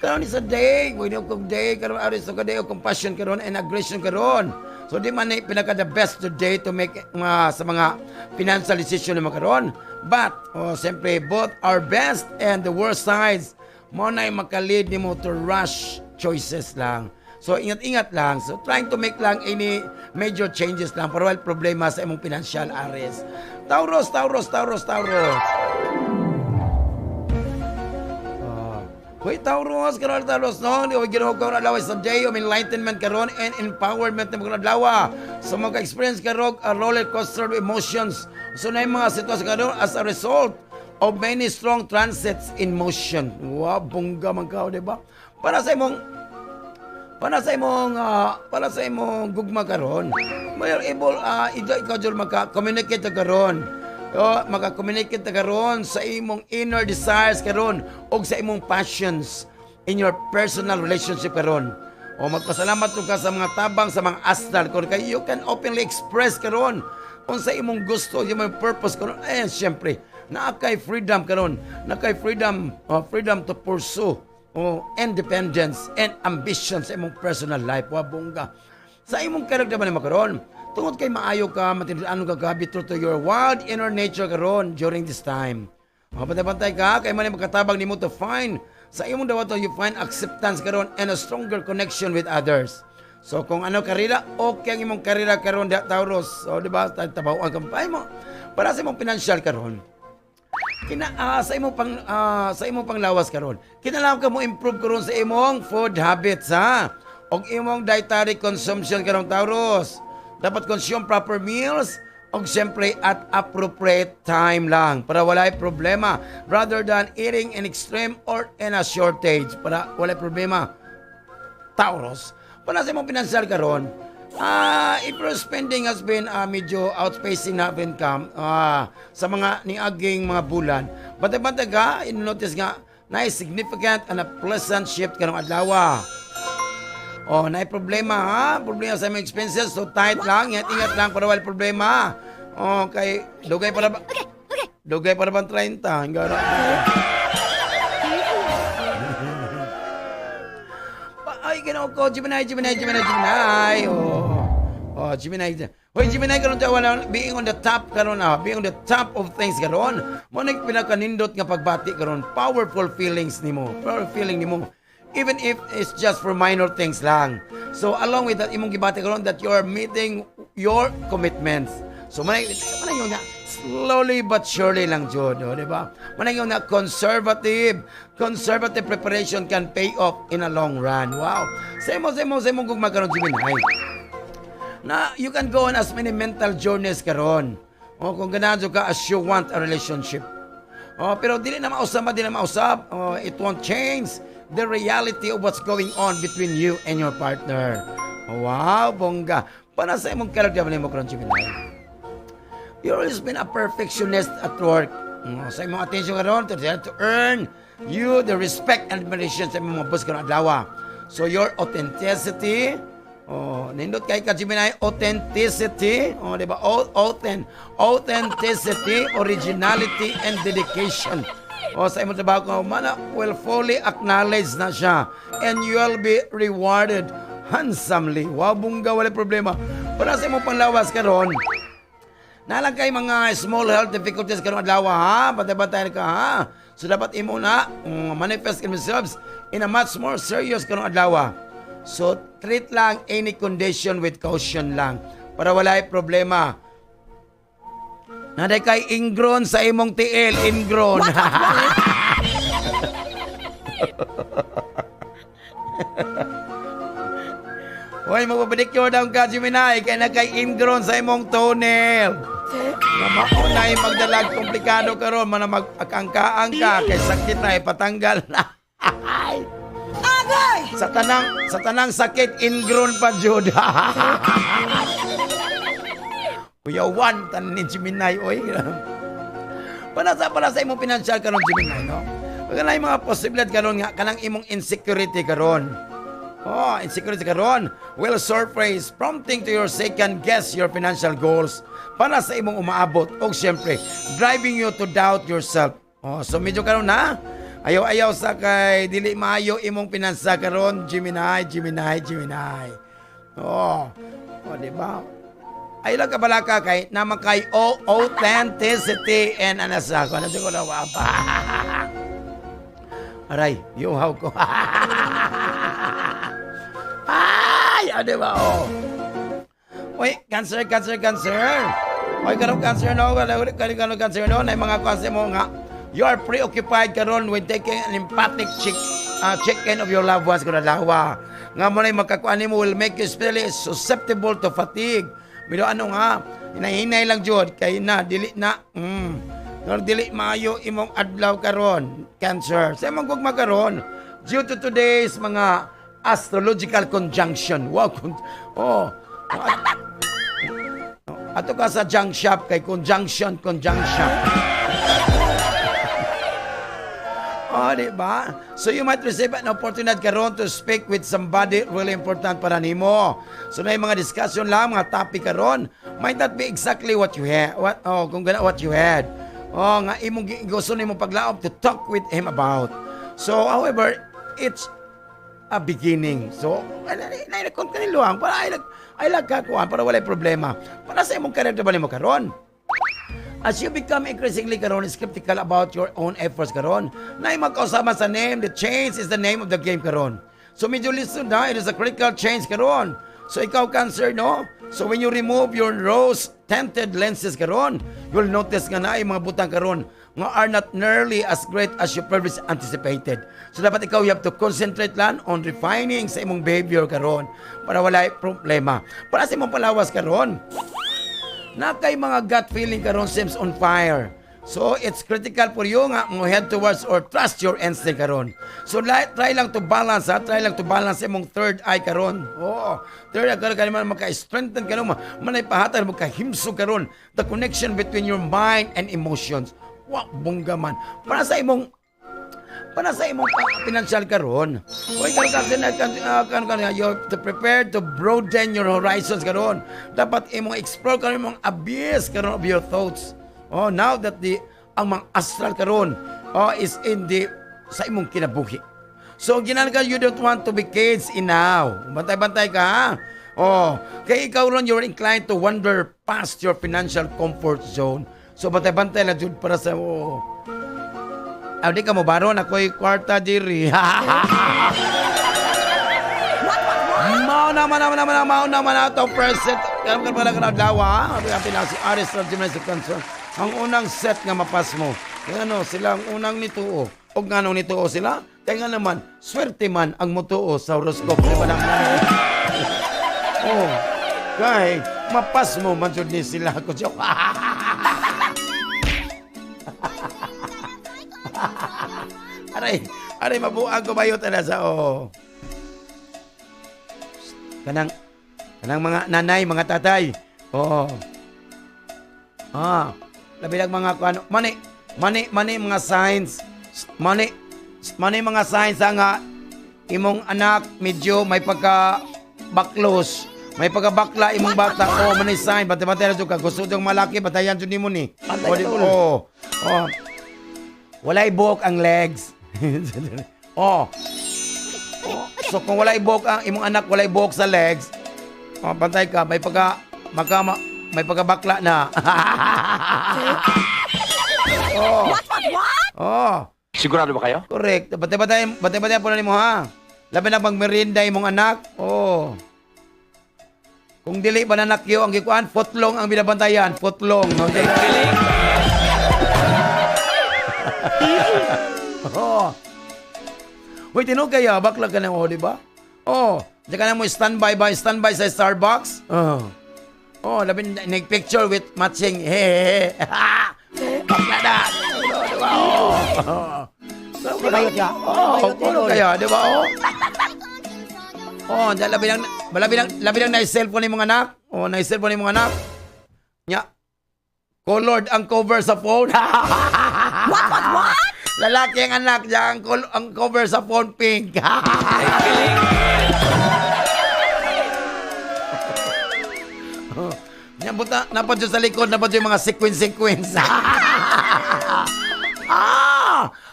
Karon is a day, we know kung day, karon aris sa day of compassion karon and aggression karon. So di man pinaka the best today to make sa mga financial decision na karon. But siyempre both our best and the worst sides mo na makalid nimo to rush choices lang. So ingat-ingat lang. So trying to make lang any major changes lang para wala problema sa imong financial ares. Taurus. Hoy Taurus, karon Taurus no, di ginawa ko na sa day of enlightenment karon and empowerment ng mga adlaw. So maka-experience karon a roller coaster of emotions. So na mga sitwasyon karon as a result of many strong transits in motion. Wow, bongga man ka, di ba? Para sa imong gugma karon. May able ikaw jud maka-communicate karon. Maka-communicate karon sa imong inner desires karon og sa imong passions in your personal relationship karon. O magpasalamat ka sa mga tabang sa mga astral karon kay you can openly express karon kung sa imong gusto, yung may purpose karon. Eh syempre, naakay freedom karon, freedom to pursue independence and ambition sa imong personal life. Wa bongga. Sa imong karakter man karon. Tungod kay maayo ka, matindaan ka habit to your wild inner nature karon during this time. Pantay-pantay ka, kay man makatabang nimo to find sa imong dawato you find acceptance karon and a stronger connection with others. So kung ano karira, okay ang imong karira karon Taurus. So di ba, tabaw ang kampay mo para sa imong financial karon. Sa imong panglawas karon. Kinahanglan ka mo improve karon sa imong food habits ha. Og imong dietary consumption karon Taurus. Dapat consume proper meals o siyempre at appropriate time lang para walay problema rather than eating in extreme or in a shortage para walay problema. Taurus, para sa mong financial karon, if your spending has been medyo outpacing na income sa mga niaging mga bulan, batay-batay ka, in-notice nga na significant and a pleasant shift karong adlaw. Na problema ha? Problema sa mga expenses. So tight lang. Ingat lang para wala problema. Kay dugay para ba? Dugay para bang 30. Hanggang ay, ginaw ko. Gemini. Gemini. Hoy, Gemini karon tayo wala. Being on the top karon Being on the top of things karon. Mo na pinakanindot nga pagbati karon. Powerful feelings nimo. Powerful feeling nimo. Even if it's just for minor things lang. So along with that, imong gibati karon that you are meeting your commitments. So manay yung na slowly but surely lang jud, di ba? Manay yung na conservative preparation can pay off in a long run. Wow. Sa imong gugma karon Gemini. Na you can go on as many mental journeys karon. Kung ganahan ka as you want a relationship. Pero dili na mausap. It won't change the reality of what's going on between you and your partner. Wow, bongga. Para sa imong karakter mo karon Gemini. You always been a perfectionist at work. Sa imong attention karon to earn you the respect and admiration sa imong mga boss karon adlaw. So your authenticity, nindot kay ka Gemini, authenticity, di ba? Authenticity, originality and dedication. Sa imong trabaho ko, mana will fully acknowledge na siya and you will be rewarded handsomely. Wow, bungga, wala problema. Para sa imong panglawas karon, nalang kay mga small health difficulties karong adlaw ha, bantay-bantay ka ha. So dapat imo na manifest themselves in a much more serious karong adlaw. So treat lang any condition with caution lang para walay problema. Naday kay ingrown sa imong tiil, ingrown. Hoy, magpapadicure daw ka, Gemini, kaya na kay ingrown sa imong toenail. Nga maunay magdalag komplikado karon man mag-akangka-angka kay sakit na ipatanggal na. Agay! Sa tanang sakit ingrown pa jud. Kuya Juan tan ni Gemini oy. Para sa imong financial karon Gemini no. Kanang mga posibilidad karon nga kanang imong insecurity karon. Oh, insecurity karon will surface prompting to your second guess your financial goals para sa imong umaabot og syempre driving you to doubt yourself. Oh, so medyo karon na ayaw-ayaw sa kay dili maayo imong pinansa karon Gemini. Oh, di ba? Ay lang kabalaka kay naman kay authenticity and anasa ko. Ano ko na wapa? Aray, yuhaw ko. Ay, di ba? Oh. Uy, cancer. Uy, karong cancer no. Karong cancer no. Na mga kasi mo nga, you are preoccupied karon with taking an empathic check-in of your loved ones kung nalawa. Nga mo na yung magkakuan mo will make you especially susceptible to fatigue. Pero ano nga, hinahinay lang jud kay na dili na. Dili maayo imong adlaw karon, cancer. Sa imong gugma karon due to today's mga astrological conjunction. Wow. Ato ka sa junk shop kay conjunction. Oh, di ba? So you might receive an opportunity karon to speak with somebody really important para nimo. So na mga discussion lang, mga topic karon, might not be exactly what you had. What you had. Oh, nga imong gusto nimo paglaom to talk with him about. So however, it's a beginning. So, nainakon ka niluang para ay lagkakuan para walay problema. Para sa imong karir ba nimo karon? As you become increasingly karon skeptical about your own efforts karon, na magkausama sa name, the change is the name of the game karon. So medyo listen na, it is a critical change karon. So ikaw cancer no? So when you remove your rose-tinted lenses karon, you'll notice nga na ay mga butang karon nga are not nearly as great as you previously anticipated. So dapat ikaw you have to concentrate lang on refining sa imong behavior karon para walay problema. Para sa imong palawas karon, na kay mga gut feeling karon seems on fire. So it's critical for you nga mo head towards or trust your instinct karon. So try lang to balance imong third eye karon. Oo. Third eye karon man maka-strengthen karon manay pahatag mo kahimsog karon the connection between your mind and emotions. Wa bongga man. Para sa imong financial karon. Oy karon kasi you have to prepare to broaden your horizons karon. Dapat imong explore karon imong abyss karon of your thoughts. Oh, now that ang mga astral karon is in sa imong kinabuhi. So ginanagal you don't want to be caged in now. Bantay-bantay ka ha. Oh, kay ikaw ron you're inclined to wander past your financial comfort zone. So bantay-bantay na jud para sa di ka mo baron ako'y kwarta diri. Mao naman ato present. Karon ka pala kana dawa. Abi na si Aris from Gemini Concern. Ang unang set nga mapas mo. Ano sila ang unang nituo. Og nganong nituo sila? Kaya nga naman, swerte man ang mutuo sa horoscope. Diba naman? Oh, kay mapas mo man jud ni sila ko joke. Aray mabuang ko bayot na sa kanang mga nanay, mga tatay. Labi lang mga ano, mani mga signs. Mani mga signs nga imong anak medyo may pagka-baklos. May pagka-bakla imong bata. Mani sign, bata-bata na ka. Gusto dong malaki, batayan dyan mo ni. Walay buhok ang legs. So kung walay buhok ang imong anak, walay buhok sa legs, pantay ka, may may pagkabakla na. Oh. Oh. Sigurado ba kayo? Correct. Batay po na mo ha. Labi na magmerinda imong anak. Oh. Kung dili ba nanakyo ang gikuan, footlong ang binabantayan. Footlong. Okay. Oh. Uy, tinog kaya, bakla ka na, di ba? Oh, diyan ka na mo standby sa Starbucks. Oh. Oh, labi nag-picture with matching. Hehehe. Bakla na. Di ba? Oh. Bayot ka. Oh, tinog kaya, di ba? Oh. Oh, diyan labi lang na cellphone ni mga anak. Oh, na cellphone ni mga anak. Nya. Colored ang cover sa phone. What? Lalaki ang anak niya, ang cover sa phone pink. Yan buta, napad sa likod, napad yung mga sequence.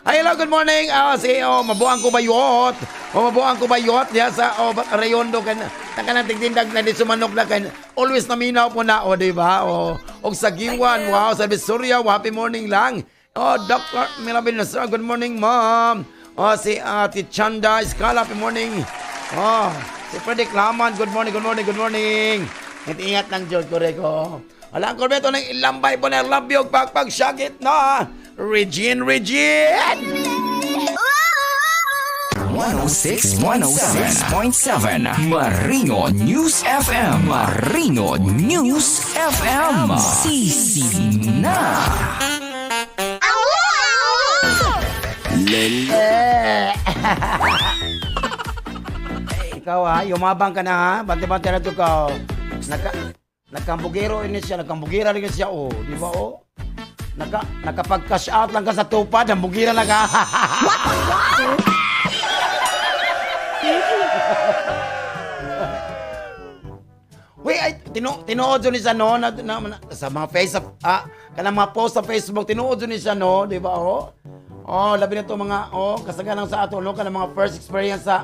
Hello, good morning. Mabuang ko bayot. Mabuang ko bayot. Diya sa Rayondo kan kanang tigtindag na di sumanok na kan. Always naminaw po na, di ba? Og sa Giwan, wow, sa Visoria, happy morning lang. Dr. Mirabel Nasra, good morning, ma'am. Si Ate Chanda Escala, happy morning. Si Frederick Laman, good morning. Ingat lang, Jod, correct, Alam ko beto ng ilambay po na labyog pagpagsagit na. Regine! 106.7 Marino News FM. Marino News FM. Sisi na. Ikaw yumabang ka na ha. Bante-bante na ito ka. Nagkambugero ini siya. Nagkambugira rin siya di ba nakapag-cash out lang ka sa tupad. Nambugira na ka. Wait, tinuod yun siya sa mga kanang mga post sa Facebook, tinuod yun siya di ba labi na ito mga, kasaganan sa ato, kanang mga first experience sa,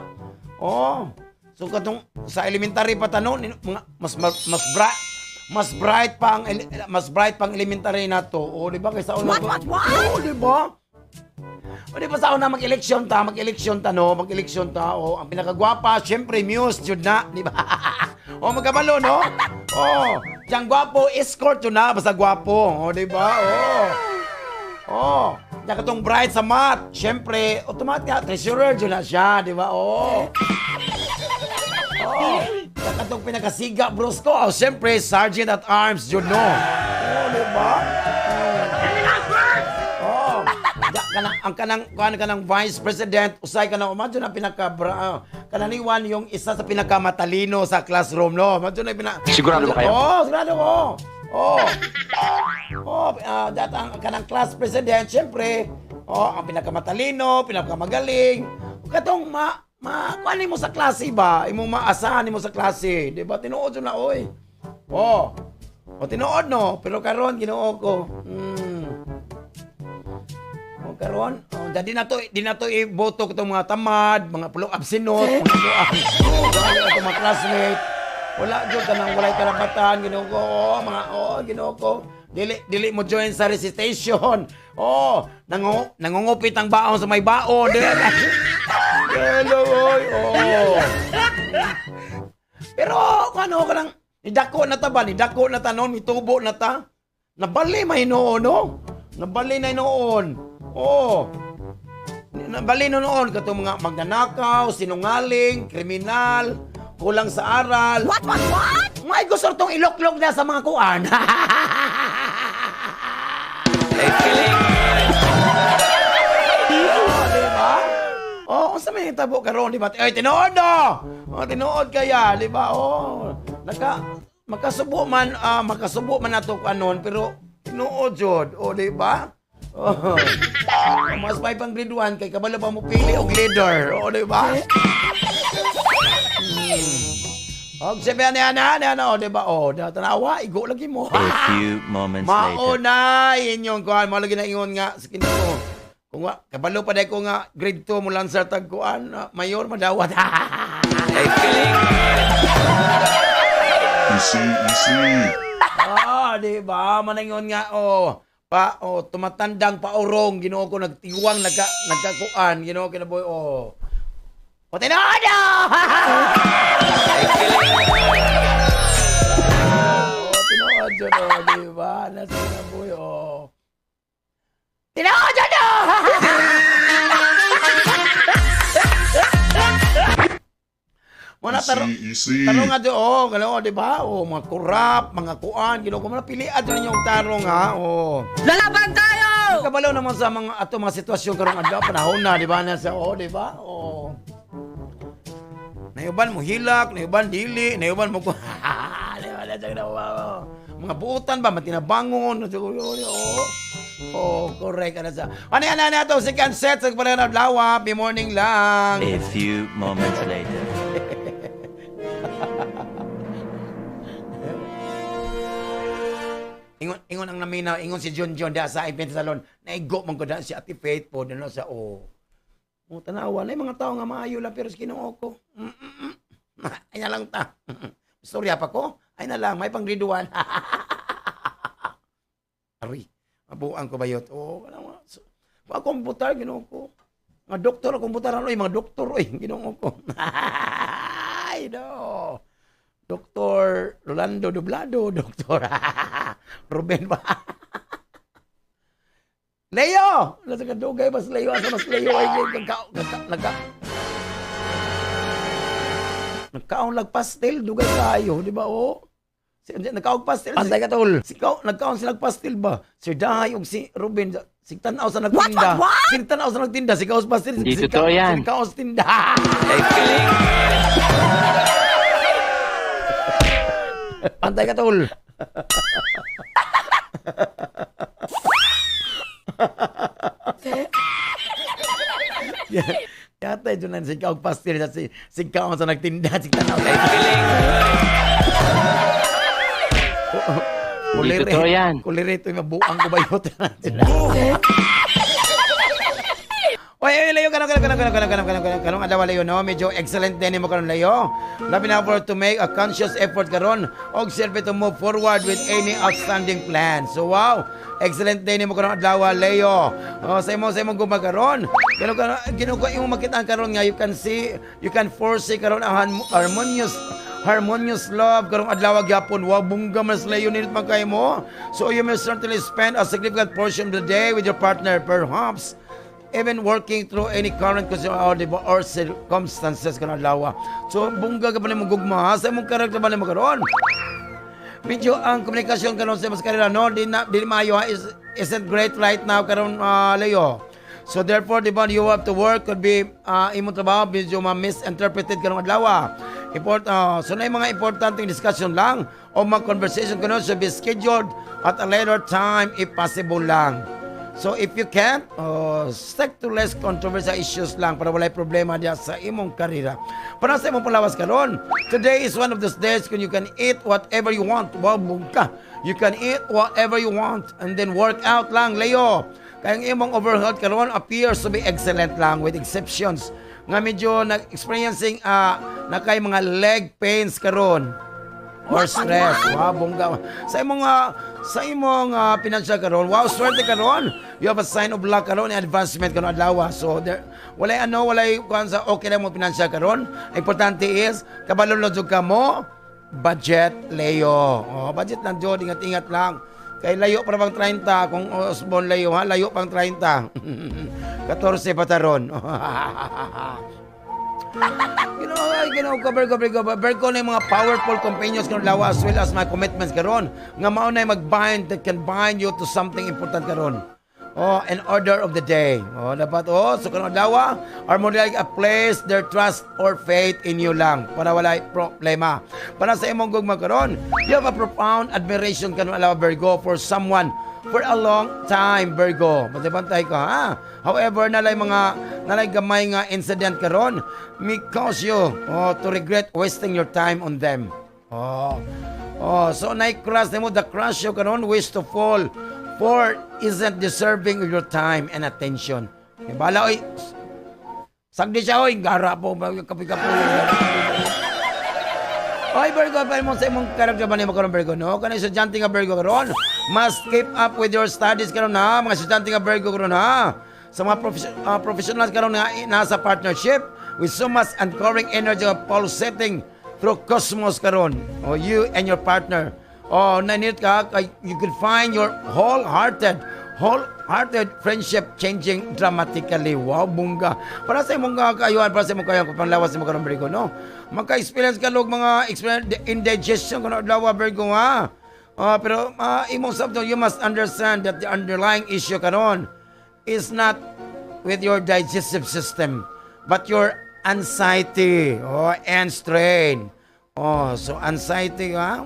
so katong, sa elementary pa tanong, mas bright pang elementary na to, di ba, kaysa una ko, di ba? Di ba sa una mag-eleksyon ta, ang pinakagwapa, syempre, Muse, yun na, di ba? Magkabalo, no? Diyang gwapo, escort yun na, basta gwapo, di ba? Diyan katong bright sa math. Siyempre, automatic treasurer dyan na siya, di ba? Diyan katong pinakasiga, bros ko. Siyempre, sergeant at arms, yun, no? Di ba? Ang kanang vice president, usay ka na, umadyo na kananiwan yung isa sa pinakamatalino sa classroom, no? Umadyo na Sigurado ba kayo? Sigurado ko. Ang kanang class president, syempre, ang pinakamatalino, pinakamagaling. Katong kuanin mo sa klase ba? Imong maasahan mo sa klase. Di ba? Tinuod yun na, oy. Tinuod, no? Pero karon ginoo ko. Karon, di na to iboto ko mga tamad, mga pulong absinot, mga mga classmate. Wala jud kanang walay karapatan, Ginoo ko, Ginoo ko. Dili mo join sa recitation. Nangungupit ang baon sa may baon. Hello, Pero ano kanang nidako na ta ba? Nidako na ta noon, mitubo na ta. Nabali may noon, no? Nabali na noon. Nabali noon katong mga magnanakaw, sinungaling, kriminal, kulang sa aral. What? May gusto tong iloklog na sa mga kuan. Diba? Unsa may tabo karon, di ba? Tinuod no. Tinuod kaya, di ba? Makasubo man nato kanon, pero tinuod jud, di ba? Mas may pang grade 1 kay kabalo pa mo pili og leader, di ba? Sabihan niya, di ba? Tanawa, igo lagi mo. A few moments later. Mauna, inyong kuhan. Malagi na ingon nga, sa kinito ko. Kung kabalo pa dahil ko nga, grade 2 mo lang sa tagkuhan, mayor, madawat. Ay, kiling! Easy. Di ba? Manangon nga, tumatandang paurong, Ginoo ko nagtiwang, nagkakuan, Ginoo kinaboy, Tinodo! Tinodo, no, di ba? Nasa kinaboy, Tinodo, no! Mga tarong nga doon, di ba? Mga kurap, mga kuan, Ginoo ko, mga pilian doon yung tarong, ha? Lalaban tayo! Kabalaw naman sa mga sitwasyon karong adlaw panahon na, di ba? Di ba? Nayuban mo hilak, nayuban dili, nayuban mo mga buutan ba, matinabangon, correct. Ano yan na ito, second set, sa kapalang adlaw, happy morning lang. A few moments later. Ingon ang naminaw, ingon si John da sa event salon, naigo man ko da si Ate Faith po, dano sa tanawa, na mga tao nga maayo lang, pero sa Ginoo ko, ay na lang ta. Storya pa ko, ay na lang, may pang grade 1. Ari, mabuang ko ba yun? Mga komputer, Ginoo ko. Mga doktor, komputer, mga doktor, Ginoo ko. Ay, no. Doktor Rolando Doblado, Doktor Ruben ba? Leo! Nasa kadugay, mas Leo, mas Leo ay nagkaon lag pastel, dugay kayo, di ba, nagkaon pastel. Antay ka, tol. Nagkaon silang pastel ba? Si Dahay o si Ruben, si Tanaw sa nagtinda. Si Tanaw sa nagtinda, si Kaos pastel. Hindi totoo yan. Si Kaos tinda. Antay ka, tol. Yata ito na si Kaog pastel at si Kaog sa nagtinda, si Tanaw. Hindi totoo yan. Kulirito yung mabuang ko ba yun? Oy, Leo, kanong adawa, Leo, no? Medyo excellent din mo karon, Leo. Labi na for to make a conscious effort karon og serve to move forward with any outstanding plan. So, wow, excellent din mo karon adawa, Leo. Sa imo gumagaron. Ginuko imo makita karon nga you can foresee karon ang harmonious love karong adlaw gyapon. Wa bungga mas Leo nit magkay mo. So you may certainly spend a significant portion of the day with your partner, perhaps even working through any current or circumstances karong adlaw. So bungga ka pa nimo gugma sa imong karakter ba nimo karon. Medyo ang komunikasyon karon sa mas karera no di maayo isn't great right now karon, Leo. So therefore, di ba, you have to work, could be imong trabaho, medyo misinterpreted karong adlaw. So na yung mga importanteng discussion lang o mga conversation kanon should be scheduled at a later time if possible lang. So if you can't, stick to less controversial issues lang para walay problema diya sa imong karera. Para sa imong palawas karon, today is one of those days when you can eat whatever you want. Wow, bungka. You can eat whatever you want and then work out lang, Leo. Kaya ang imong overhead karon appears to be excellent lang with exceptions. Nga medyo nag-experiencing na kay mga leg pains karon or stress. Wow, bongga. Sa imong financial karon, wow, swerte karon. You have a sign of luck karon and advancement karon adlaw. So there walay kuan sa okay lang mo financial karon. Importante is kabalo jud ka mo budget, Leo. Budget lang jud, ingat lang. Kay layo para bang 30 kung Osbon layo ha, layo pang 30. 14 pataron. Cover ko na yung mga powerful companions karon lawa as well as my commitments karon nga mao na magbind that can bind you to something important karon. An order of the day. Dapat so karon lawa are more like a place their trust or faith in you lang para walay problema. Para sa imong gugma karon, you have a profound admiration karon lawa, Virgo, for someone for a long time, Virgo. Bantay ka, ha? However, nalay gamay nga incident karon may cause you to regret wasting your time on them. So na-crush mo, the crush you karon wish to fall for isn't deserving of your time and attention. Bala, oy. Sagdi siya, oy. Gara po. Kapi-kapi. Oy, Virgo, pa mo sa imong karagdaman mo karon Virgo, no? Kanang estudyante nga Virgo karon, must keep up with your studies karon ha, mga estudyante nga Virgo karon ha. Sa mga professionals karon nga nasa partnership with so much uncovering energy of pulsating through cosmos karon. O you and your partner. O nanit ka, you could find your wholehearted friendship changing dramatically. Wow, bungga. Para sa imong kaayuhan, para sa imong kaayuhan, panlawas sa mga karon Virgo, no? Maka-experience ka log mga experience indigestion kuno adlaw Virgo ha. Pero imong sabto, you must understand that the underlying issue karon is not with your digestive system but your anxiety and strain. So anxiety ha.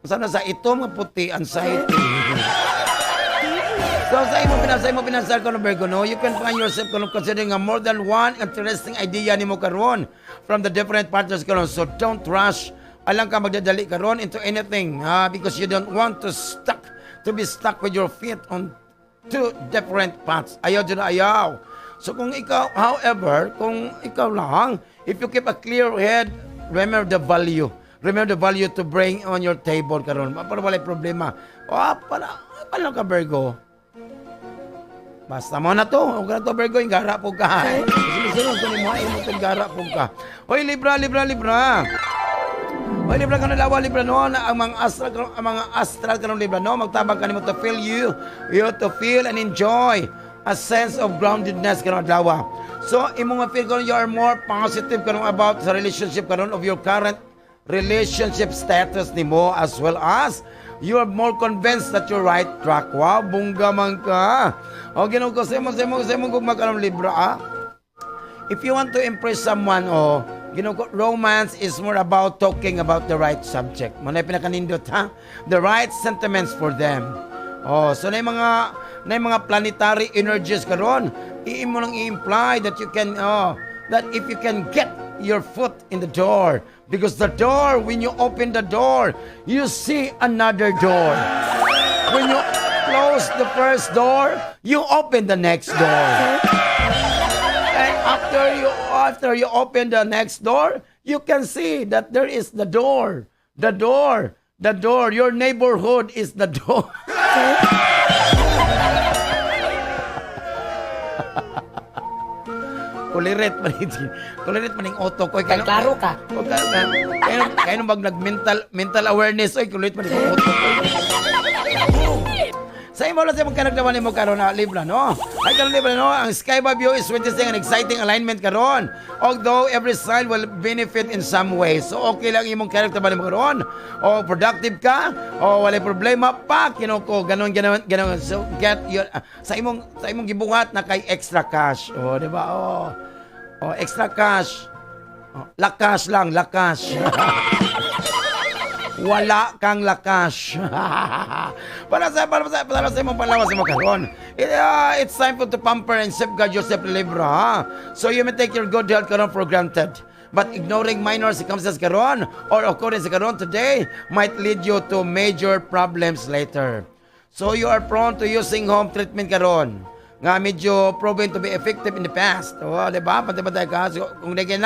Sana sa ito mga puti anxiety. So sa imo pinasal ko no Virgo, no, you can find yourself considering more than one interesting idea nimo karon from the different partners karon. So don't rush. Alang ka magdadali karon into anything because you don't want to be stuck with your feet on two different paths. Ayaw dyan ayaw. So kung ikaw, however, kung ikaw lang, if you keep a clear head, remember the value. Remember the value to bring on your table karon. Para walay problema. Paano ka Virgo? Basta mo na to. Huwag na to, Virgo. Yung gara po ka. Sunod ko ni mo. Imo itong gara po ka. Hoy, Libra. Hoy, Libra ka nalawa, Libra, no? Ang mga astral ka ng Libra, no? Magtabang ka nimo to feel you to feel and enjoy a sense of groundedness ka ng adlaw. So, imo nga feel ko, you are more positive ka about sa relationship ka of your current relationship status nimo as well as you are more convinced that you're right track. Wow, bungga man ka. O, ginoo ko, sa mo kung magkaroon Libra, if you want to impress someone, romance is more about talking about the right subject. Muna pinakanindot, ha? The right sentiments for them. So na mga planetary energies karon, iimo lang i-imply that you can, that if you can get your foot in the door, because the door, when you open the door, you see another door. When you close the first door, you open the next door. And after you open the next door, you can see that there is the door. The door. Your neighborhood is the door. Kulirit man yung auto ko. Klaro ka. Kaya nung mental awareness, kulirit man yung auto ko. Sa imo lang sa mga kanagdaman mo karon na Libra, no? Ay karon Libra, no? Ang sky view is witnessing an exciting alignment karon. Although every sign will benefit in some way. So okay lang imong kanagdaman mo karon. Productive ka, wala problema pa, ko ganon. So get your sa imong gibuhat na kay extra cash. Di ba? Extra cash. Lakas. Wala kang lakas. para sa imong palawas mo karon. It's time to pamper and safeguard yourself, Libra, ha? So you may take your good health karon for granted. But ignoring minor circumstances karon or occurrence karon today might lead you to major problems later. So you are prone to using home treatment karon nga medyo proven to be effective in the past. Diba? Pantay ka. So, kung naging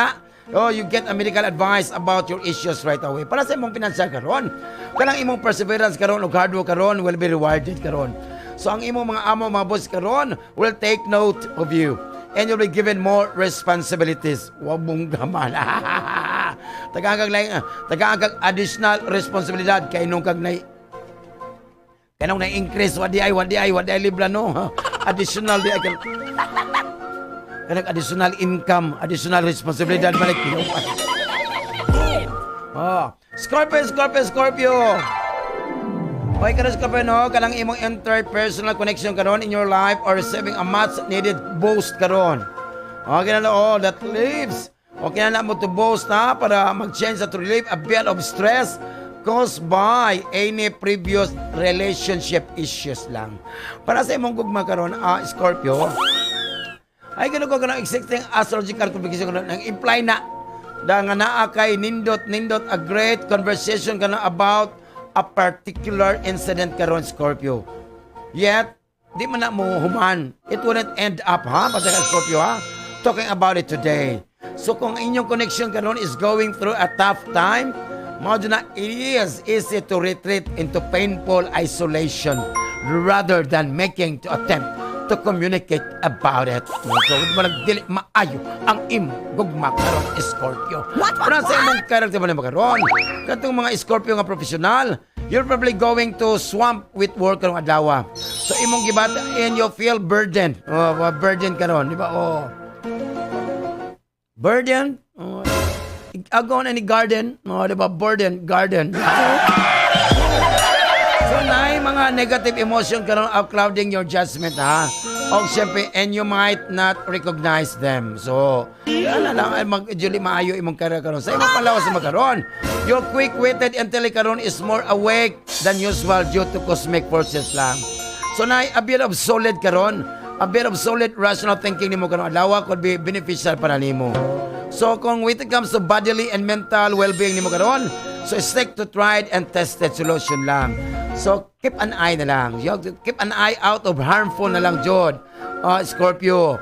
you get a medical advice about your issues right away. Para sa imong financial karon, kanang imong perseverance karon ug hard work karon will be rewarded karon. So ang imong mga amo, mga boss karon will take note of you and you'll be given more responsibilities. Wa mong gaman. Tagangkag additional responsibilidad kay nung kag kanang na-increase wadi ay Libra, no? Additional di ay additional income, additional responsibilidad balik. Scorpio. Okay ka na Scorpio, no? Kanang imong interpersonal connection karon in your life or receiving a much needed boost karon. Okay na that leaves. Okay na mo to boost na para mag-change to relieve a bit of stress caused by any previous relationship issues lang. Para sa imong gugma karon, Scorpio, ay gano'n ko kanang existing astrological configuration ko nang imply na nga naa kay nindot a great conversation kana about a particular incident karon Scorpio. Yet, di man na mo human. It wouldn't end up, ha? Basta ka Scorpio, ha? Talking about it today. So kung inyong connection karon is going through a tough time, mao na it is easy to retreat into painful isolation rather than making to attempt to communicate about it. So, walang dili maayo ang gugma karon Scorpio. Para sa imong character man karon, katong mga Scorpio nga professional, you're probably going to swamp with work karong adlaw. So imong gibata and you feel burdened. Burden karon, di ba? Burden. Agon any garden. Di ba? Burden, garden. So, na mga negative emotion karon of clouding your judgment, ha? O, syempre, and you might not recognize them. So, yan na lang, mag-juli maayo imong karon. Sa imong palawas sa magkaroon, your quick-witted intelligent is more awake than usual due to cosmic forces lang. So, na a bit of solid karon, a bit of solid rational thinking nimo karon adlaw could be beneficial para nimo. So, kung when it comes to bodily and mental well-being nimo karon, so stick to tried and tested solution lang. So, keep an eye na lang. Keep an eye out of harmful na lang, Jod. Scorpio.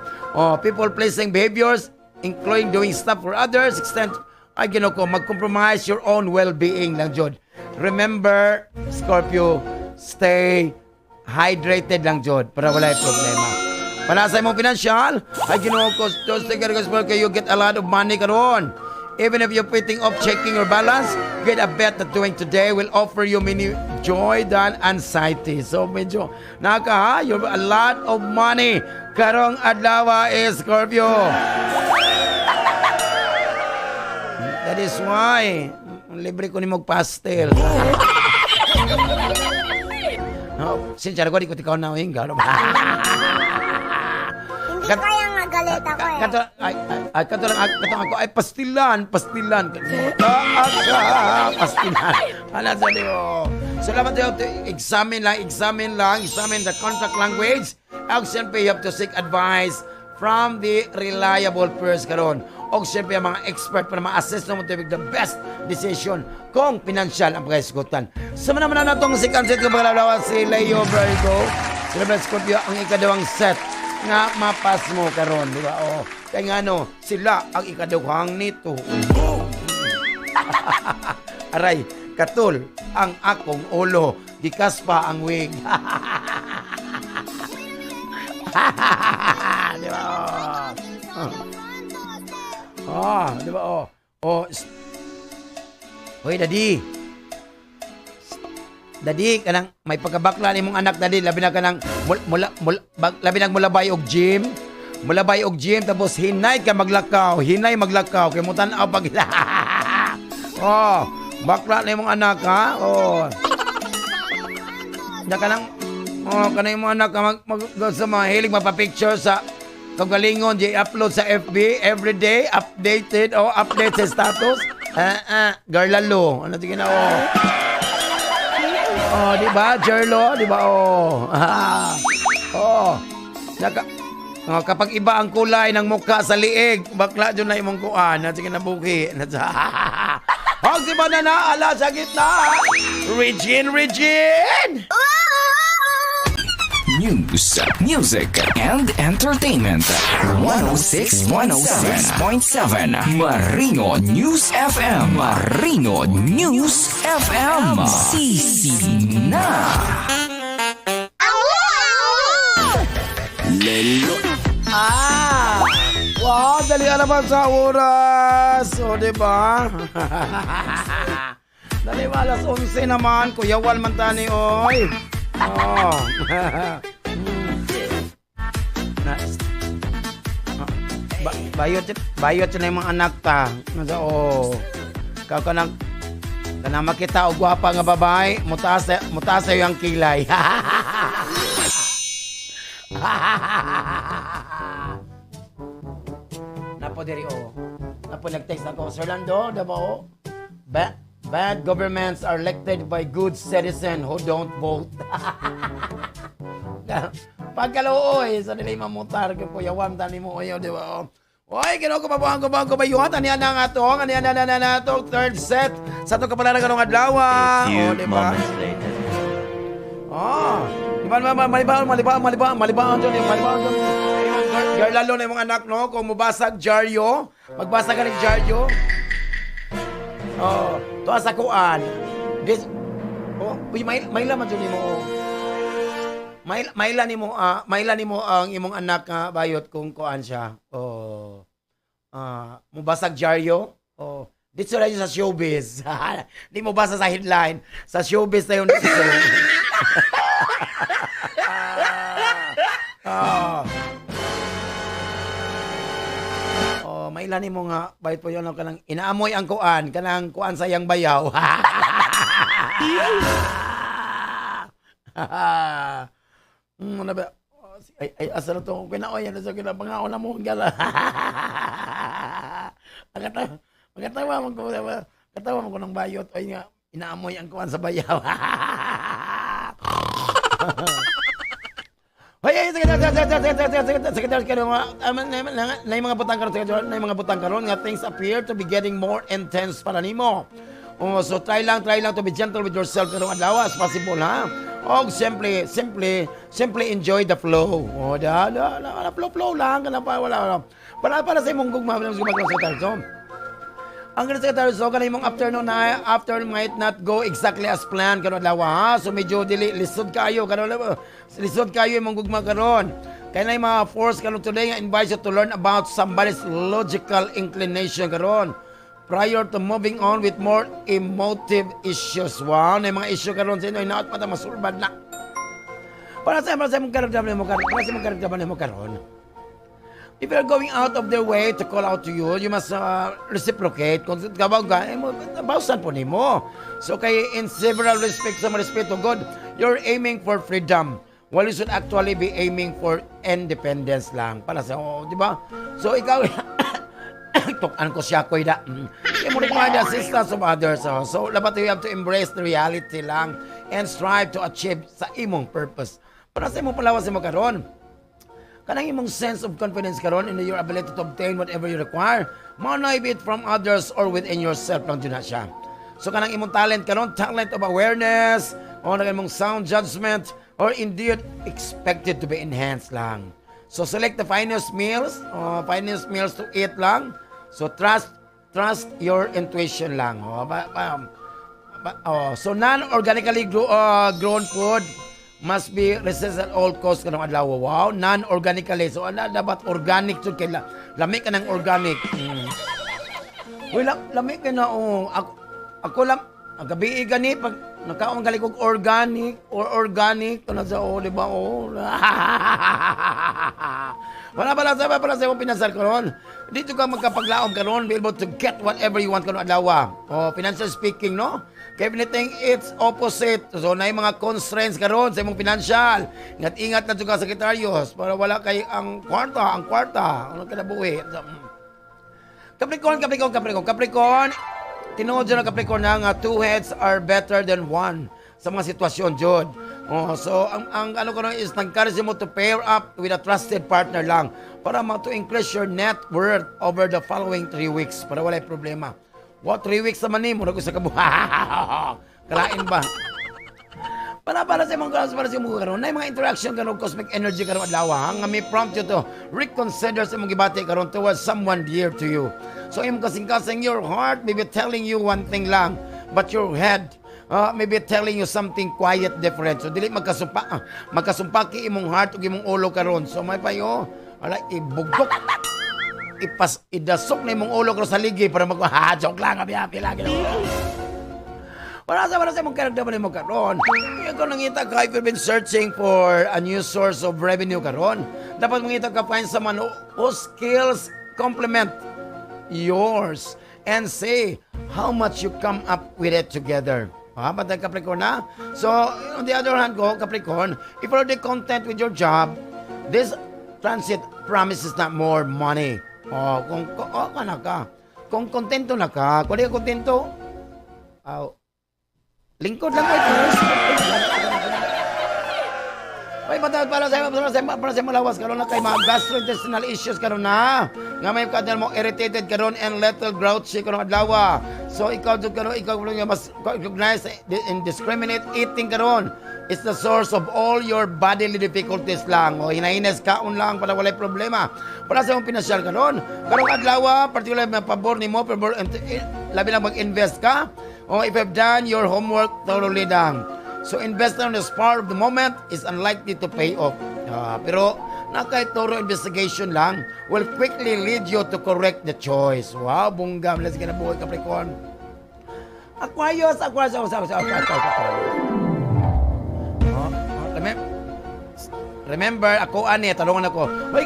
People-pleasing behaviors, including doing stuff for others, extent, mag-compromise your own well-being lang, Jod. Remember, Scorpio, stay hydrated lang, Jod, para wala yung problema. Para sa imong financial, you get a lot of money karon. Even if you're putting off checking your balance, get a bet that doing today will offer you many joy than anxiety. So medyo you have a lot of money. Karong adlaw is Scorpio. That is why libre ko ni mog pastel. Sincere ko di ko tikaw na hinga. Hindi kaya nga galit ako eh. Katulad ako ay pastilan. Pastilan. Ano sa diyo? So, dapat examine the contract language. Siyempre, you have to seek advice from the reliable person karon. O siyempre, mga expert para ma-assess mo to make the best decision kung financial ang pagkaisgutan. Sama naman na itong si Kansit kung pagkalawa si Leo Virgo. Sila Scorpio ang ikadawang set nga mapas mo karon, di ba? Kaya nga sila ang ikaduhang nito. Aray, katul ang akong ulo, gikas pa ang wig. Di ba? Di ba? Hoy, Daddy, kanang may pagkabakla ni mong anak, Daddy, labi na kanang labi nang mulabay og gym. Mulabay og gym tapos hinay maglakaw kay mutan-aw pag bakla ni mong anak, ha? Kanang imong anak sa mga hilig mapapicture sa kagalingon, i-upload sa FB everyday, update sa status. Garlalo. Ano tingin na, di ba? Jerlo, di ba? Kapag iba ang kulay ng mukha sa liig, bakla dyan na imong kuan. Sige na buki. Hog si Banana, ala sa gitna. Regine! News, music, and entertainment. 106.7 Marino News FM. Marino News FM. Sisina. Lelo. Wow, dali naman sa oras. Diba? Dali ba, alas 11 naman. Kuya Wal Mantani, oy. Bayot na yung mga anak ta. Kanang makita o gwapa nga babae, mutaas yung kilay. Napo diri Napo nag-text ako, Sir Lando, diba Bad governments are elected by good citizens who don't vote. Pagkalooy, sa nilay mamutar ko po, yawam tani mo, di ba? Oy, ginaw ko pabuhan ko bayuhan, anihan na nga to, third set. Sa ito kapalaran ka nung adlaw. A few diba? moments later. Diba, malibaon dyan, Girl, lalo na yung mga anak, no? Kung mabasag dyaryo, magbasa ka ng dyaryo. Oh, tuwa sa kuan. This, oh, may laman dyan mo, oh. Maila nimo ang imong anak nga bayot kung kuan siya. Oh. Mubasag dyaryo. Oh. Dito na yun sa showbiz. Di mo basa sa headline. Sa showbiz na yun. Maila nimo nga bayot po yun kanang inaamoy ang kuan, kanang kuan sayang bayaw. Ano ba? Ay, asa na ito? Kinaoy, ano sa kinabangaon na mo? Gala. Katawa mo ko ng bayot. Ay nga, inaamoy ang kuwan sa bayaw. Ay, sige, na yung mga butang karon nga things appear to be getting more intense para nimo. So try lang to be gentle with yourself karong adlaw as possible, ha? Og simply enjoy the flow. Flow lang kana pa wala. Para sa imong gugma sa sekretaryo. Ang sekretaryo kanay imong afternoon might not go exactly as planned karong adlaw, ha? So medyo lisod kayo imong gugma karon. Kaya na yung mga force karon today nga invite you to learn about somebody's logical inclination karon. Prior to moving on with more emotive issues. Wow, na mga issue karon sa inyo, inaot pa ta masulbad na. Para sa mong karagdaman mo karon. If you're going out of their way to call out to you, you must reciprocate. Kung gabaw ka, bawsan po nimo. So kay in several respects sa respeto God, you're aiming for freedom. While you should actually be aiming for independence lang. Para sa, di ba? So ikaw, tukan ko siya ko ida. You require the assistance of others. So, dapat you have to embrace the reality lang and strive to achieve sa imong purpose. Para sa imong palawas mo karon. Kanang imong sense of confidence karon in your ability to obtain whatever you require, manay be it from others or within yourself lang din na siya. So, kanang imong talent karon, talent of awareness, o kanang imong sound judgment, or indeed expected to be enhanced lang. So, select the finest meals to eat lang. So trust your intuition lang. So non-organically grown food must be resisted at all costs kanang adlaw. Wow, non-organically. So dapat organic jud kay lami ka ng organic. Wala lami ka na ako lang ang gabi gani pag nakaon gali kog organic kana sa di ba Wala pala sa imong pinasal karon. Dito ka magkapaglaom karon, be able to get whatever you want karon adlaw. Financial speaking, no? Kaya anything it's opposite. So na mga constraints karon sa imong financial. Ingat na juga sekretaryos para wala kay ang kwarta. Ano kinabuhi? Capricorn. Tinuod dyan ang Capricorn nga two heads are better than one sa mga sitwasyon jud. So ang ano ko is nag-encourage mo to pair up with a trusted partner lang para to increase your net worth over the following 3 weeks para walay problema. What 3 weeks naman ni mo na ko sa kalain ba? Para sa imong karon na mga interaction karon cosmic energy karon adlaw nga may prompt you to reconsider sa imong gibati karon towards someone dear to you. So imong kasing-kasing your heart maybe telling you one thing lang but your head maybe telling you something quiet different. So dili magkasumpa ki imong heart ug imong ulo karon. So may payo ibugdok idasok na imong ulo karon sa ligi para joke lang happy lagi. Para sa imong karagdaman mo karon. Kaya kung nangita ka, if you've been searching for a new source of revenue karon, dapat mangita ka find someone whose skills complement yours and say how much you come up with it together. Patay Capricorn na? So, on the other hand ko, Capricorn, if you're already content with your job, this transit promises not more money. Kung kontento na ka, kung di ka kontento, lingkod lang kayo first. Ay, para sa malawas karon na kay mga gastrointestinal issues karon na. Nga may kadal mo irritated karon and little grouchy karon adlaw. So ikaw nga mas recognize indiscriminate eating karon. It's the source of all your bodily difficulties lang. O hinahinas kaon lang para walay problema. Para sa mong pinasyal karon. Karong adlaw, particular na pabor nimo, labi lang mag-invest ka. O if you've done your homework thoroughly lang. So invest on the spur of the moment is unlikely to pay off. Pero kahit thorough investigation lang will quickly lead you to correct the choice. Wow, bunga. Let's get a buhay, Capricorn. Aquarius. Remember, ako talungan ako. Hoy,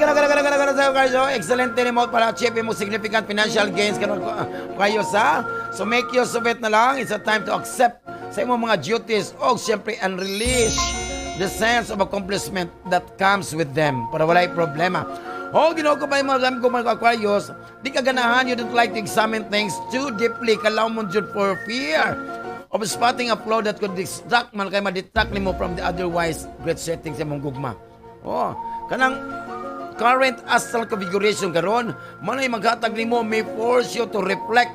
excellent remote para achieve mo significant financial gains Aquarius, ha? So make use of it na lang. It's a time to accept sa imong mga duties o siyempre and release the sense of accomplishment that comes with them para walay problema. Ginoo ko pa yung mga Aquarius, di ka ganahan, you don't like to examine things too deeply, kalaw mo jud for fear of spotting a flaw that could distract man kay ma-detract nimo from the otherwise great settings sa mong gugma. Kanang current astral configuration karon, manay maghatag nimo may force you to reflect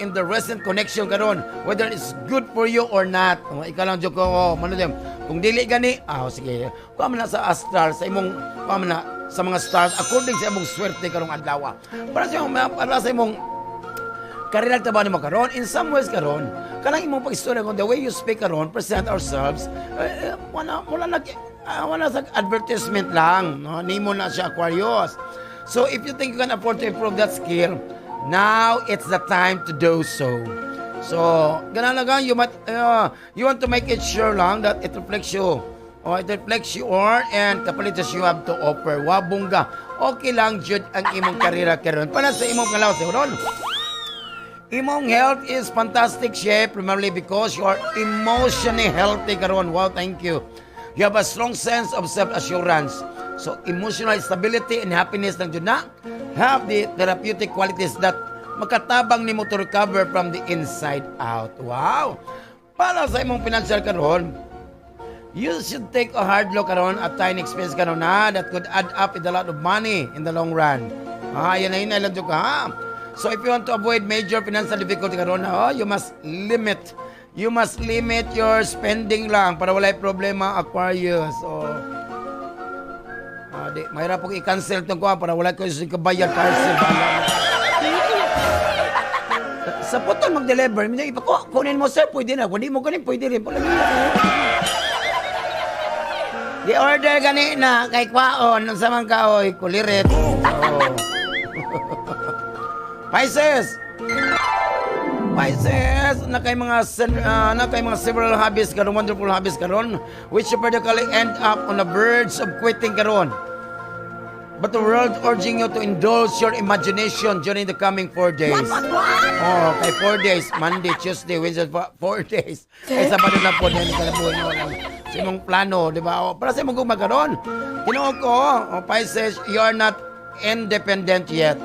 in the recent connection karon whether it's good for you or not. Ikaw lang jud ko kung dili gani sige kuha man na sa astral sa imong sa mga stars according sa imong swerte karong adlaw para sa imong karera trabaho nimo karon. In some ways karon kanang imong pag-istorya kung the way you speak karon, present ourselves, wala sa advertisement lang, no? Nimo na siya Aquarius. So if you think you can afford to improve that skill, now it's the time to do so. So ganun lang you want to make it sure lang that it reflects you. It reflects you and kapalitas you have to offer. Wabungga. Okay lang jud ang imong karera karon. Para sa imong kalaw karon. Imong health is fantastic shape primarily because you are emotionally healthy karon. Wow, thank you. You have a strong sense of self-assurance. So emotional stability and happiness lang jud na have the therapeutic qualities that makatabang nimo to recover from the inside out. Wow. Para sa imong financial karon, you should take a hard look karon at tiny expense karon na that could add up with a lot of money in the long run. Yan na lang jud ka. So if you want to avoid major financial difficulty karon, you must limit your spending lang para walay problema Aquarius. Mahirap pong i-cancel itong kuha para wala ko yung kabayad parcel. Sa putol mag-deliver, kunin mo sir, pwede na. Kung di mo ganin, pwede rin. Di order gani na kay kwaon sa mga kaoy, kulirit. Pisces, na kay mga several hobbies karon, wonderful hobbies karon, which you periodically end up on the verge of quitting karon. But the world urging you to indulge your imagination during the coming 4 days. Kay 4 days, Monday, Tuesday, Wednesday, 4 days. Kay Sabado na po din kalabuhi nyo lang. Sa imong plano, di ba? Para sa imong gumagaron. Tinuod ko, Pisces, you are not independent yet.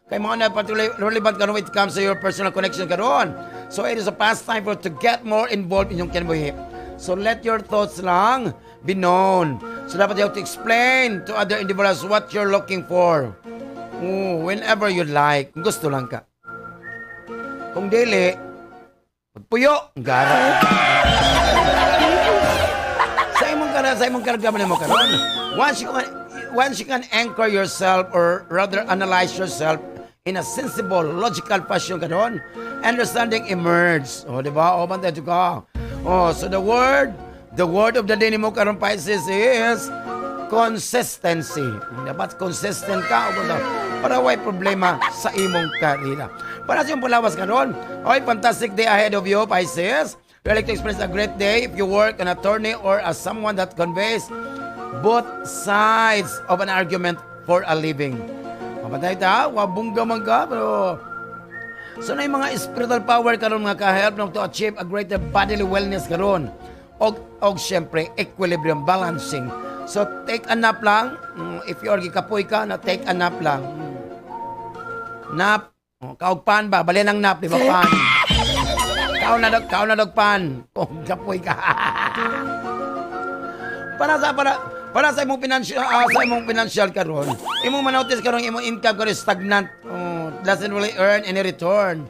Kay mga na particularly relevant karon when it comes to your personal connection karon. So it is a past time for you to get more involved in yung kinabuhi. So let your thoughts lang be known. So dapat you have to explain to other individuals what you're looking for. Whenever you like. Kung gusto lang ka. Kung dili, magpuyo. Gara. sa imong karagaman mo karon. Once you can anchor yourself or rather analyze yourself in a sensible, logical fashion karon, understanding emerge. Di ba? Bantay ka. So the word of the day mo karon, Pisces, is consistency. Dapat consistent ka para way problema sa imong karera. Para sa imong palawas karon, fantastic day ahead of you, Pisces. You like to experience a great day if you work an attorney or as someone that conveys both sides of an argument for a living. Mapatay ta, wabungga man ka, pero so na yung mga spiritual power karon mga ka-help nang to achieve a greater bodily wellness karon. Og syempre, equilibrium, balancing. So take a nap lang. If you are gikapoy ka, na take a nap lang. Nap. Kaog pan ba? Bali ng nap, di ba pan? Kao na dog pan. Kapoy ka. Para sa imong financial karon, imong manotice karon imong income karon stagnant. Doesn't really earn any return.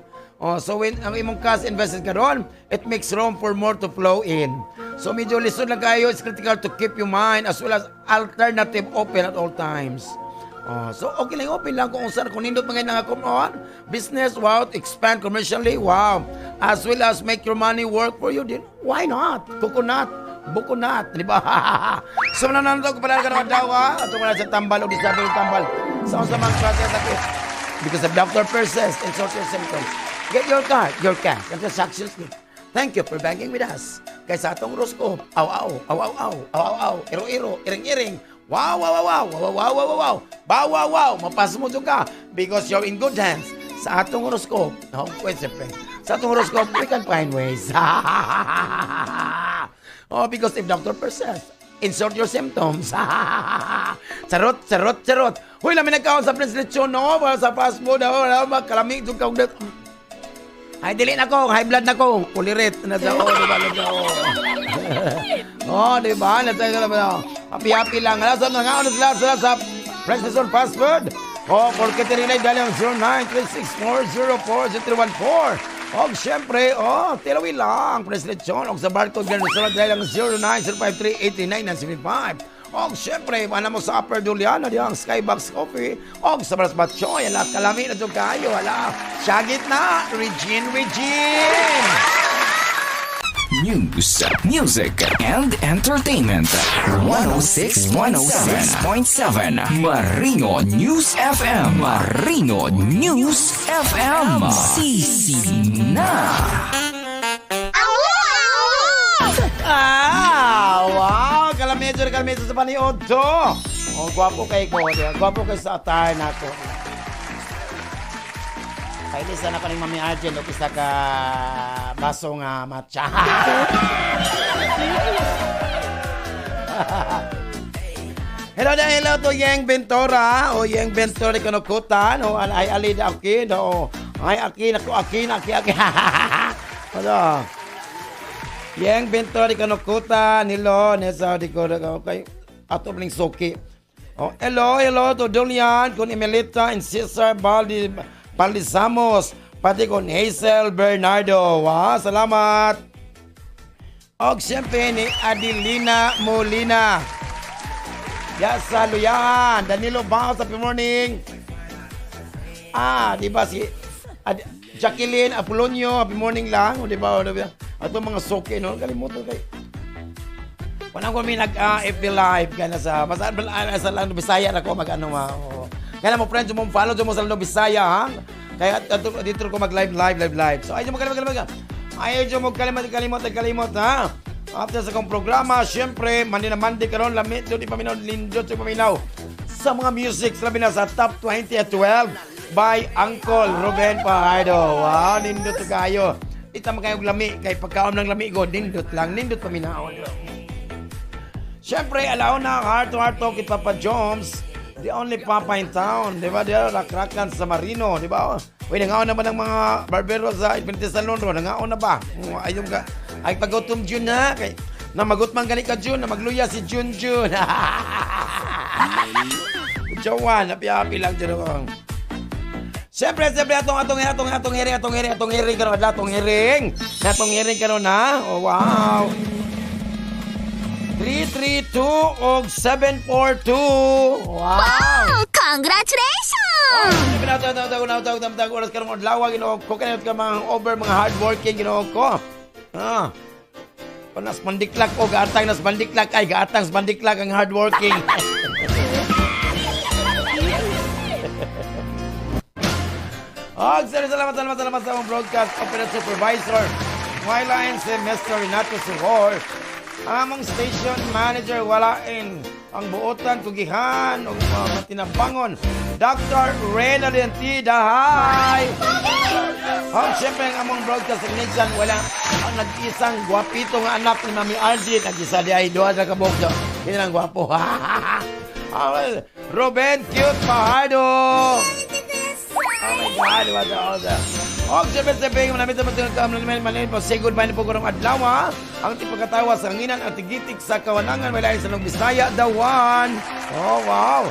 So when ang imong cash invested karon, it makes room for more to flow in. So medyo lisod lang kayo, it's critical to keep your mind as well as alternative open at all times. So okay lang open lang kung saan kung nindot mga nangakon business, wow, expand commercially, wow, as well as make your money work for you, then why not? Coconut, bukunat, di ba? So nananong ko pala ka naman daw at wala sa tambal o disable tambal sa mga klase sakit because the doctor persists and sort your symptoms. Get your card, your cash, and transactions. Thank you for banking with us. Kaya sa atong horoscope, aw, iro-iro, iring-iring, wow, mapas mo ka because you're in good hands. Sa atong horoscope, siyempre, sa atong horoscope, we can find ways. Because if doctor persists, insert your symptoms. Charot. Huy, lamin nagkaon sa prescription, no? Sa fast food, magkalamig, doon ka. Ay, dili na ko, high blood na ko. Ulirit na daw, diba? Happy lang. Alasam na nga, sila sa prescription fast food. Porque tininay dali ang 0936404014. Siyempre, tilawi lang, prescription. Sa barcode ganun, dali ang 0905389975. Siyempre, mana mo sa Upper Duliana, di ang Skybox Coffee. Sa Baras Batchoy, ala, kalami na dyan kayo, ala. Syagit na, Regine. News, music, and entertainment. 106.7 Marino News FM. Marino News FM. Sisina. Wow! Kalamedyo sa paniod to. Gwapo kay ko. Gwapo kay sa attire na to. Kailisa na pa rin Mami Arjen o isa ka baso nga matcha. Hello to Yang Bentora. Yang Bentora kanukutan. Ay alid akin. Ay akin. Ano? Yang Bentori kanukutan. Nilo. Nesa di ko kay ato bling soki. Hello to Julian. Kun Emelita and Cesar Baldizamos, pati con Hazel Bernardo. Wow, salamat. Siyempre ni Adelina Molina. Yasa Luyan. Danilo Bangos, happy morning. Di ba si Jacqueline Apolonio, happy morning lang. Di ba? Ito mga soke, no? Kalimutan kayo. Panang ko may nag-FB live ka na sa Lando Bisaya na ko mag-ano kaya mo friends, mo follow mo sa Lando Bisaya, ha? Kaya dito ko mag-live. So ayaw mo kalimot. Ayaw mo kalimot, ha? After sa kong programa, syempre, Mandi karon lamit, doon ipaminaw, lindot sa paminaw. Sa mga music, labi na sa Top 20 at 12 by Uncle Ruben Pajardo. Wow, lindot kayo. Itama kayo lami, kay pagkaon ng lami ko, lindot paminaw. Syempre, alaw na heart to heart talk kit Papa Joms. The only papa in town, di ba? Di ba? Rakrakan sa Marino, di ba? Uy, nangaon na ba ng mga barbero sa Infinity Salon ro? Nangaon na ba? Ayun ka. Ay, pag-utom June na. Kay, na magutman gani ka June, na magluya si June. Jowan, happy lang dyan ako. Siyempre, atong hiring ka rin. Atong hiring ka rin na. Oh, wow. 332 og 742. Wow! Congratulations! Pinatawag oras ka ng odlawa, ginoo ko. Kanot ka mga mga hardworking, ginoo ko. Kung nas bandiklak o gaatang nas bandiklak, ay gaatang nas bandiklak ang hardworking. Salamat sa mga broadcast operator supervisor. Wailain si Mr. Renato Suhor. Among station manager walain ang buotan tugihan og mga tinabangon Dr. Rena Dentida. Hi! Siyempre ang among broadcast technician wala ang nag-isang gwapito nga anak ni Mami Arjen nag-isa di ay doha sa kabog do. Yan ang gwapo. Ruben Cute Pajardo. Oh my God, what the other? Og sabi manamit ang mga po. Say goodbye na po kurang adlaw ha. Ang tipagkatawa sa hanginan at tigitik sa kawanangan. May lain sa nung Bisaya, the one. Oh, wow.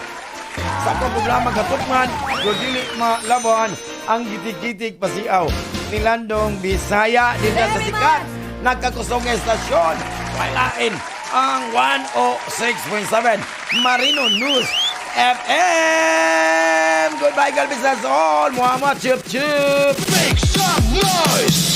Sa akong problema katukman, dili malaban ang gitik-gitik pasiaw. Nilandong Bisaya, din sa sikat. Nagkakusong estasyon. Walain ang 106.7 Marino News FM. Goodbye, Galbisas all. Muhammad Chup Chup. Make some noise!